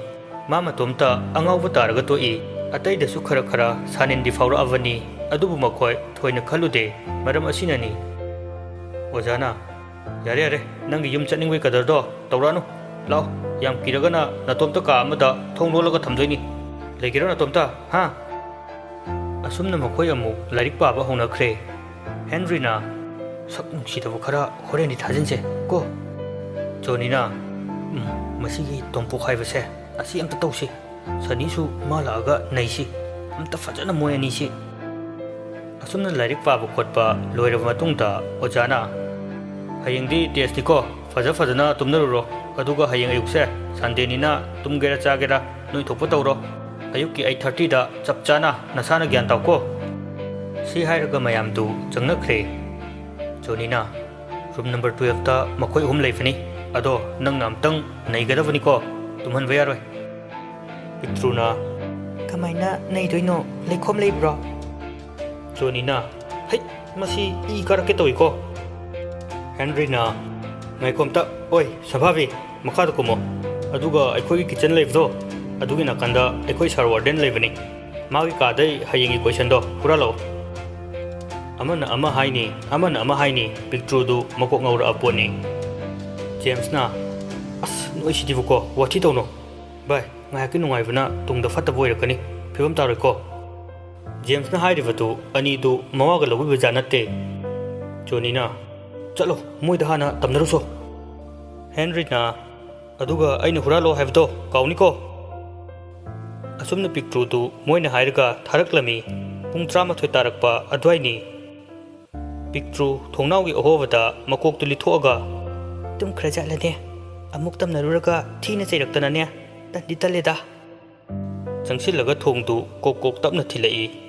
ꯃꯥ ꯃꯇꯣꯝꯇ ꯑꯉꯥꯎꯕ ꯇꯥꯔꯒ ꯇꯣꯛꯏ꯫ ꯑꯇꯩꯗꯁꯨ ꯈꯔ ꯈꯔ ꯁꯥꯅꯤꯟꯗꯤ ꯐꯥꯎꯔꯛꯑꯕꯅꯤ, ꯑꯗꯨꯕꯨ ꯃꯈꯣꯏ ꯊꯣꯏꯅ ꯈꯜꯂꯨꯗꯦ꯫ ꯃꯔꯝ ꯑꯁꯤꯅꯅꯤ꯫ ꯑꯣꯖꯥꯅ, "ꯌꯥꯔꯦ, ꯌꯥꯔꯦ, ꯅꯪꯒꯤ ꯌꯨꯝ ꯆꯠꯅꯤꯡꯕꯒꯤ ꯀꯗꯔꯗꯣ ꯇꯧꯔꯛꯑꯅꯨ꯫ ꯂꯥꯛꯑꯣ, ꯌꯥꯝ ꯀꯤꯔꯒꯅ ꯅꯇꯣꯝꯇ ꯀꯥ ꯑꯃꯗ ꯊꯣꯡ ꯂꯣꯜꯂꯒ ꯊꯝꯗꯣꯏꯅꯤ꯫ ꯂꯩꯒꯦꯔꯣ ꯅꯇꯣꯝꯇ, ꯍꯥ?" ꯑꯁꯨꯝꯅ ꯃꯈꯣꯏ ꯑꯃꯨꯛ ꯂꯥꯏꯔꯤꯛ ꯄꯥꯕ ꯍꯧꯅꯈ꯭ꯔꯦ꯫ ꯍꯦꯟꯔꯤꯅ, ꯁꯛ ꯅꯨꯡꯁꯤꯗꯕ ꯈꯔ ꯍꯣꯔꯦꯟꯗꯤ ꯊꯥꯖꯤꯟꯁꯦ ꯀꯣ꯫ ꯖꯣꯅꯤꯅ, "ꯎꯝ, ꯃꯁꯤꯒꯤ ꯇꯣꯝꯄꯣꯛ ꯍꯥꯏꯕꯁꯦ ꯑꯁꯤ ꯑꯝꯇ ꯇꯧꯁꯤ꯫ ꯁꯅꯤꯁꯨ ꯃꯥ ꯂꯥꯛꯑꯒ ꯅꯩꯁꯤ꯫ ꯑꯝꯇ ꯐꯖꯅ ꯃꯣꯏ ꯑꯅꯤꯁꯤ"꯫ ꯑꯁꯨꯝꯅ ꯂꯥꯏꯔꯤꯛ ꯄꯥꯕ ꯈꯣꯠꯄ ꯂꯣꯏꯔꯕ ꯃꯇꯨꯡꯗ ꯑꯣꯖꯥꯅ, "ꯍꯌꯦꯡꯗꯤ ꯇꯦꯁꯅꯤꯀꯣ, ꯐꯖ ꯐꯖꯅ ꯇꯨꯝꯅꯔꯨꯔꯣ꯫ ꯑꯗꯨꯒ ꯍꯌꯦꯡ ꯑꯌꯨꯛꯁꯦ ꯁꯟꯗꯦꯅꯤꯅ ꯇꯨꯝꯒꯦꯔꯥ ꯆꯥꯒꯦꯔꯥ ꯅꯣꯏ ꯊꯣꯛꯄ ꯇꯧꯔꯣ꯫ ꯑꯌꯨꯛꯀꯤ ꯑꯩꯠ ꯊꯥꯔꯇꯤꯗ ꯆꯞ ꯆꯥꯅ ꯅꯁꯥꯅ ꯒ꯭ꯌꯥꯟ ꯇꯥꯎꯀꯣ"꯫ ꯁꯤ ꯍꯥꯏꯔꯒ ꯃꯌꯥꯝꯗꯨ ꯆꯪꯅꯈ꯭ꯔꯦ꯫ ꯖꯣꯅꯤꯅ, "ꯔꯨꯝ ꯅꯝꯕꯔ ꯇꯨꯌꯦꯜꯐꯇ ꯃꯈꯣꯏ ꯑꯍꯨꯝ ꯂꯩꯕꯅꯤ꯫ ꯑꯗꯣ ꯅꯪꯅ ꯑꯝꯇꯪ ꯅꯩꯒꯗꯕꯅꯤꯀꯣ꯫ ꯇꯨꯝꯍꯟꯕ ꯌꯥꯔꯣꯏ"꯫ ꯄꯤꯛꯇ꯭ꯔꯨꯅ, "ꯀꯃꯥꯏꯅ ꯅꯩꯗꯣꯏꯅꯣ? ꯂꯩꯈꯣꯝ ꯂꯩꯕ꯭ꯔꯣ?" ꯖꯣꯅꯤꯅ, "ꯍꯩꯠ, ꯃꯁꯤ ꯏ ꯀꯥꯔꯛꯀꯦ ꯇꯧꯏꯀꯣ"꯫ ꯍꯦꯟꯔꯤꯅ, "ꯉꯥꯏꯈꯣ ꯑꯝꯇ, ꯑꯣꯏ, ꯁꯝꯐꯥꯕꯤ, ꯃꯈꯥꯗ ꯀꯨꯝꯃꯣ꯫ ꯑꯗꯨꯒ ꯑꯩꯈꯣꯏꯒꯤ ꯀꯤꯠꯆꯟ ꯂꯩꯕꯗꯣ, ꯑꯗꯨꯒꯤ ꯅꯥꯀꯟꯗ ꯑꯩꯈꯣꯏ ꯁꯥꯔ ꯋꯥꯔꯗꯦꯟ ꯂꯩꯕꯅꯤ꯫ ꯃꯥꯒꯤ ꯀꯥꯗꯩ ꯍꯌꯦꯡꯒꯤ ꯀꯣꯏꯁꯟꯗꯣ ꯍꯨꯔꯥꯜꯂꯛꯑꯣ"꯫ ꯑꯃꯅ ꯑꯃ ꯍꯥꯏꯅꯤ, ꯑꯃꯅ ꯑꯃ ꯍꯥꯏꯅꯤ, ꯄꯤꯛꯇ꯭ꯔꯨꯗꯨ ꯃꯀꯣꯛ ꯉꯧꯔꯛꯑ ꯄꯣꯠꯅꯤ꯫ ꯖꯦꯝꯁꯅ, "ꯑꯁ, ꯅꯣꯏꯁꯤꯗꯤꯕꯀꯣ, ꯋꯥꯊꯤ ꯇꯧꯅꯣ꯫ ꯚꯥꯏ, ꯉꯥꯏꯍꯥꯛꯀꯤ ꯅꯨꯡꯉꯥꯏꯕꯅ ꯇꯨꯡꯗ ꯐꯠꯇꯕ ꯑꯣꯏꯔꯛꯀꯅꯤ꯫ ꯐꯤꯕꯝ ꯇꯥꯔꯣꯏꯀꯣ"꯫ ꯖꯦꯝꯁꯅ ꯍꯥꯏꯔꯤꯕꯗꯨ ꯑꯅꯤꯗꯨ ꯃꯋꯥꯒ ꯂꯧꯕꯤꯕꯖꯥꯠ ꯅꯠꯇꯦ꯫ ꯖꯣꯅꯤꯅ, "ꯆꯠꯂꯣ, ꯃꯣꯏꯗ ꯍꯥꯟꯅ ꯇꯝꯅꯔꯨꯁꯣ"꯫ ꯍꯦꯟꯔꯤꯅ, "ꯑꯗꯨꯒ ꯑꯩꯅ ꯍꯨꯔꯥꯜꯂꯣ ꯍꯥꯏꯕꯗꯣ ꯀꯥꯎꯅꯤꯀꯣ"꯫ ꯑꯁꯨꯝꯅ ꯄꯤꯛꯇ꯭ꯔꯨꯗꯨ ꯃꯣꯏꯅ ꯍꯥꯏꯔꯒ ꯊꯥꯔꯛꯂꯝꯃꯤ꯫ ꯄꯨꯡ ꯇꯔꯥꯃꯥꯊꯣꯏ ꯇꯥꯔꯛꯄ ꯑꯗꯨꯋꯥꯏꯅꯤ꯫ ꯄꯤꯛꯇ꯭ꯔꯨ ꯊꯣꯡꯅꯥꯎꯒꯤ ꯑꯍꯣꯕꯗ ꯃꯀꯣꯛꯇꯨ ꯂꯤꯊꯣꯛꯑꯒ, "ꯇꯨꯝꯈ꯭ꯔꯖꯥꯠꯂꯅꯦ? ꯑꯃꯨꯛ ꯇꯝꯅꯔꯨꯔꯒ ꯊꯤꯅ ꯆꯩꯔꯛꯇꯅꯅꯦ꯫ ꯇꯟꯗꯤ ꯇꯜꯂꯦꯗ"꯫ ꯆꯪꯁꯤꯜꯂꯒ ꯊꯣꯡꯗꯨ ꯀꯣꯛ ꯀꯣꯛ ꯇꯞꯅ ꯊꯤꯜꯂꯛꯏ꯫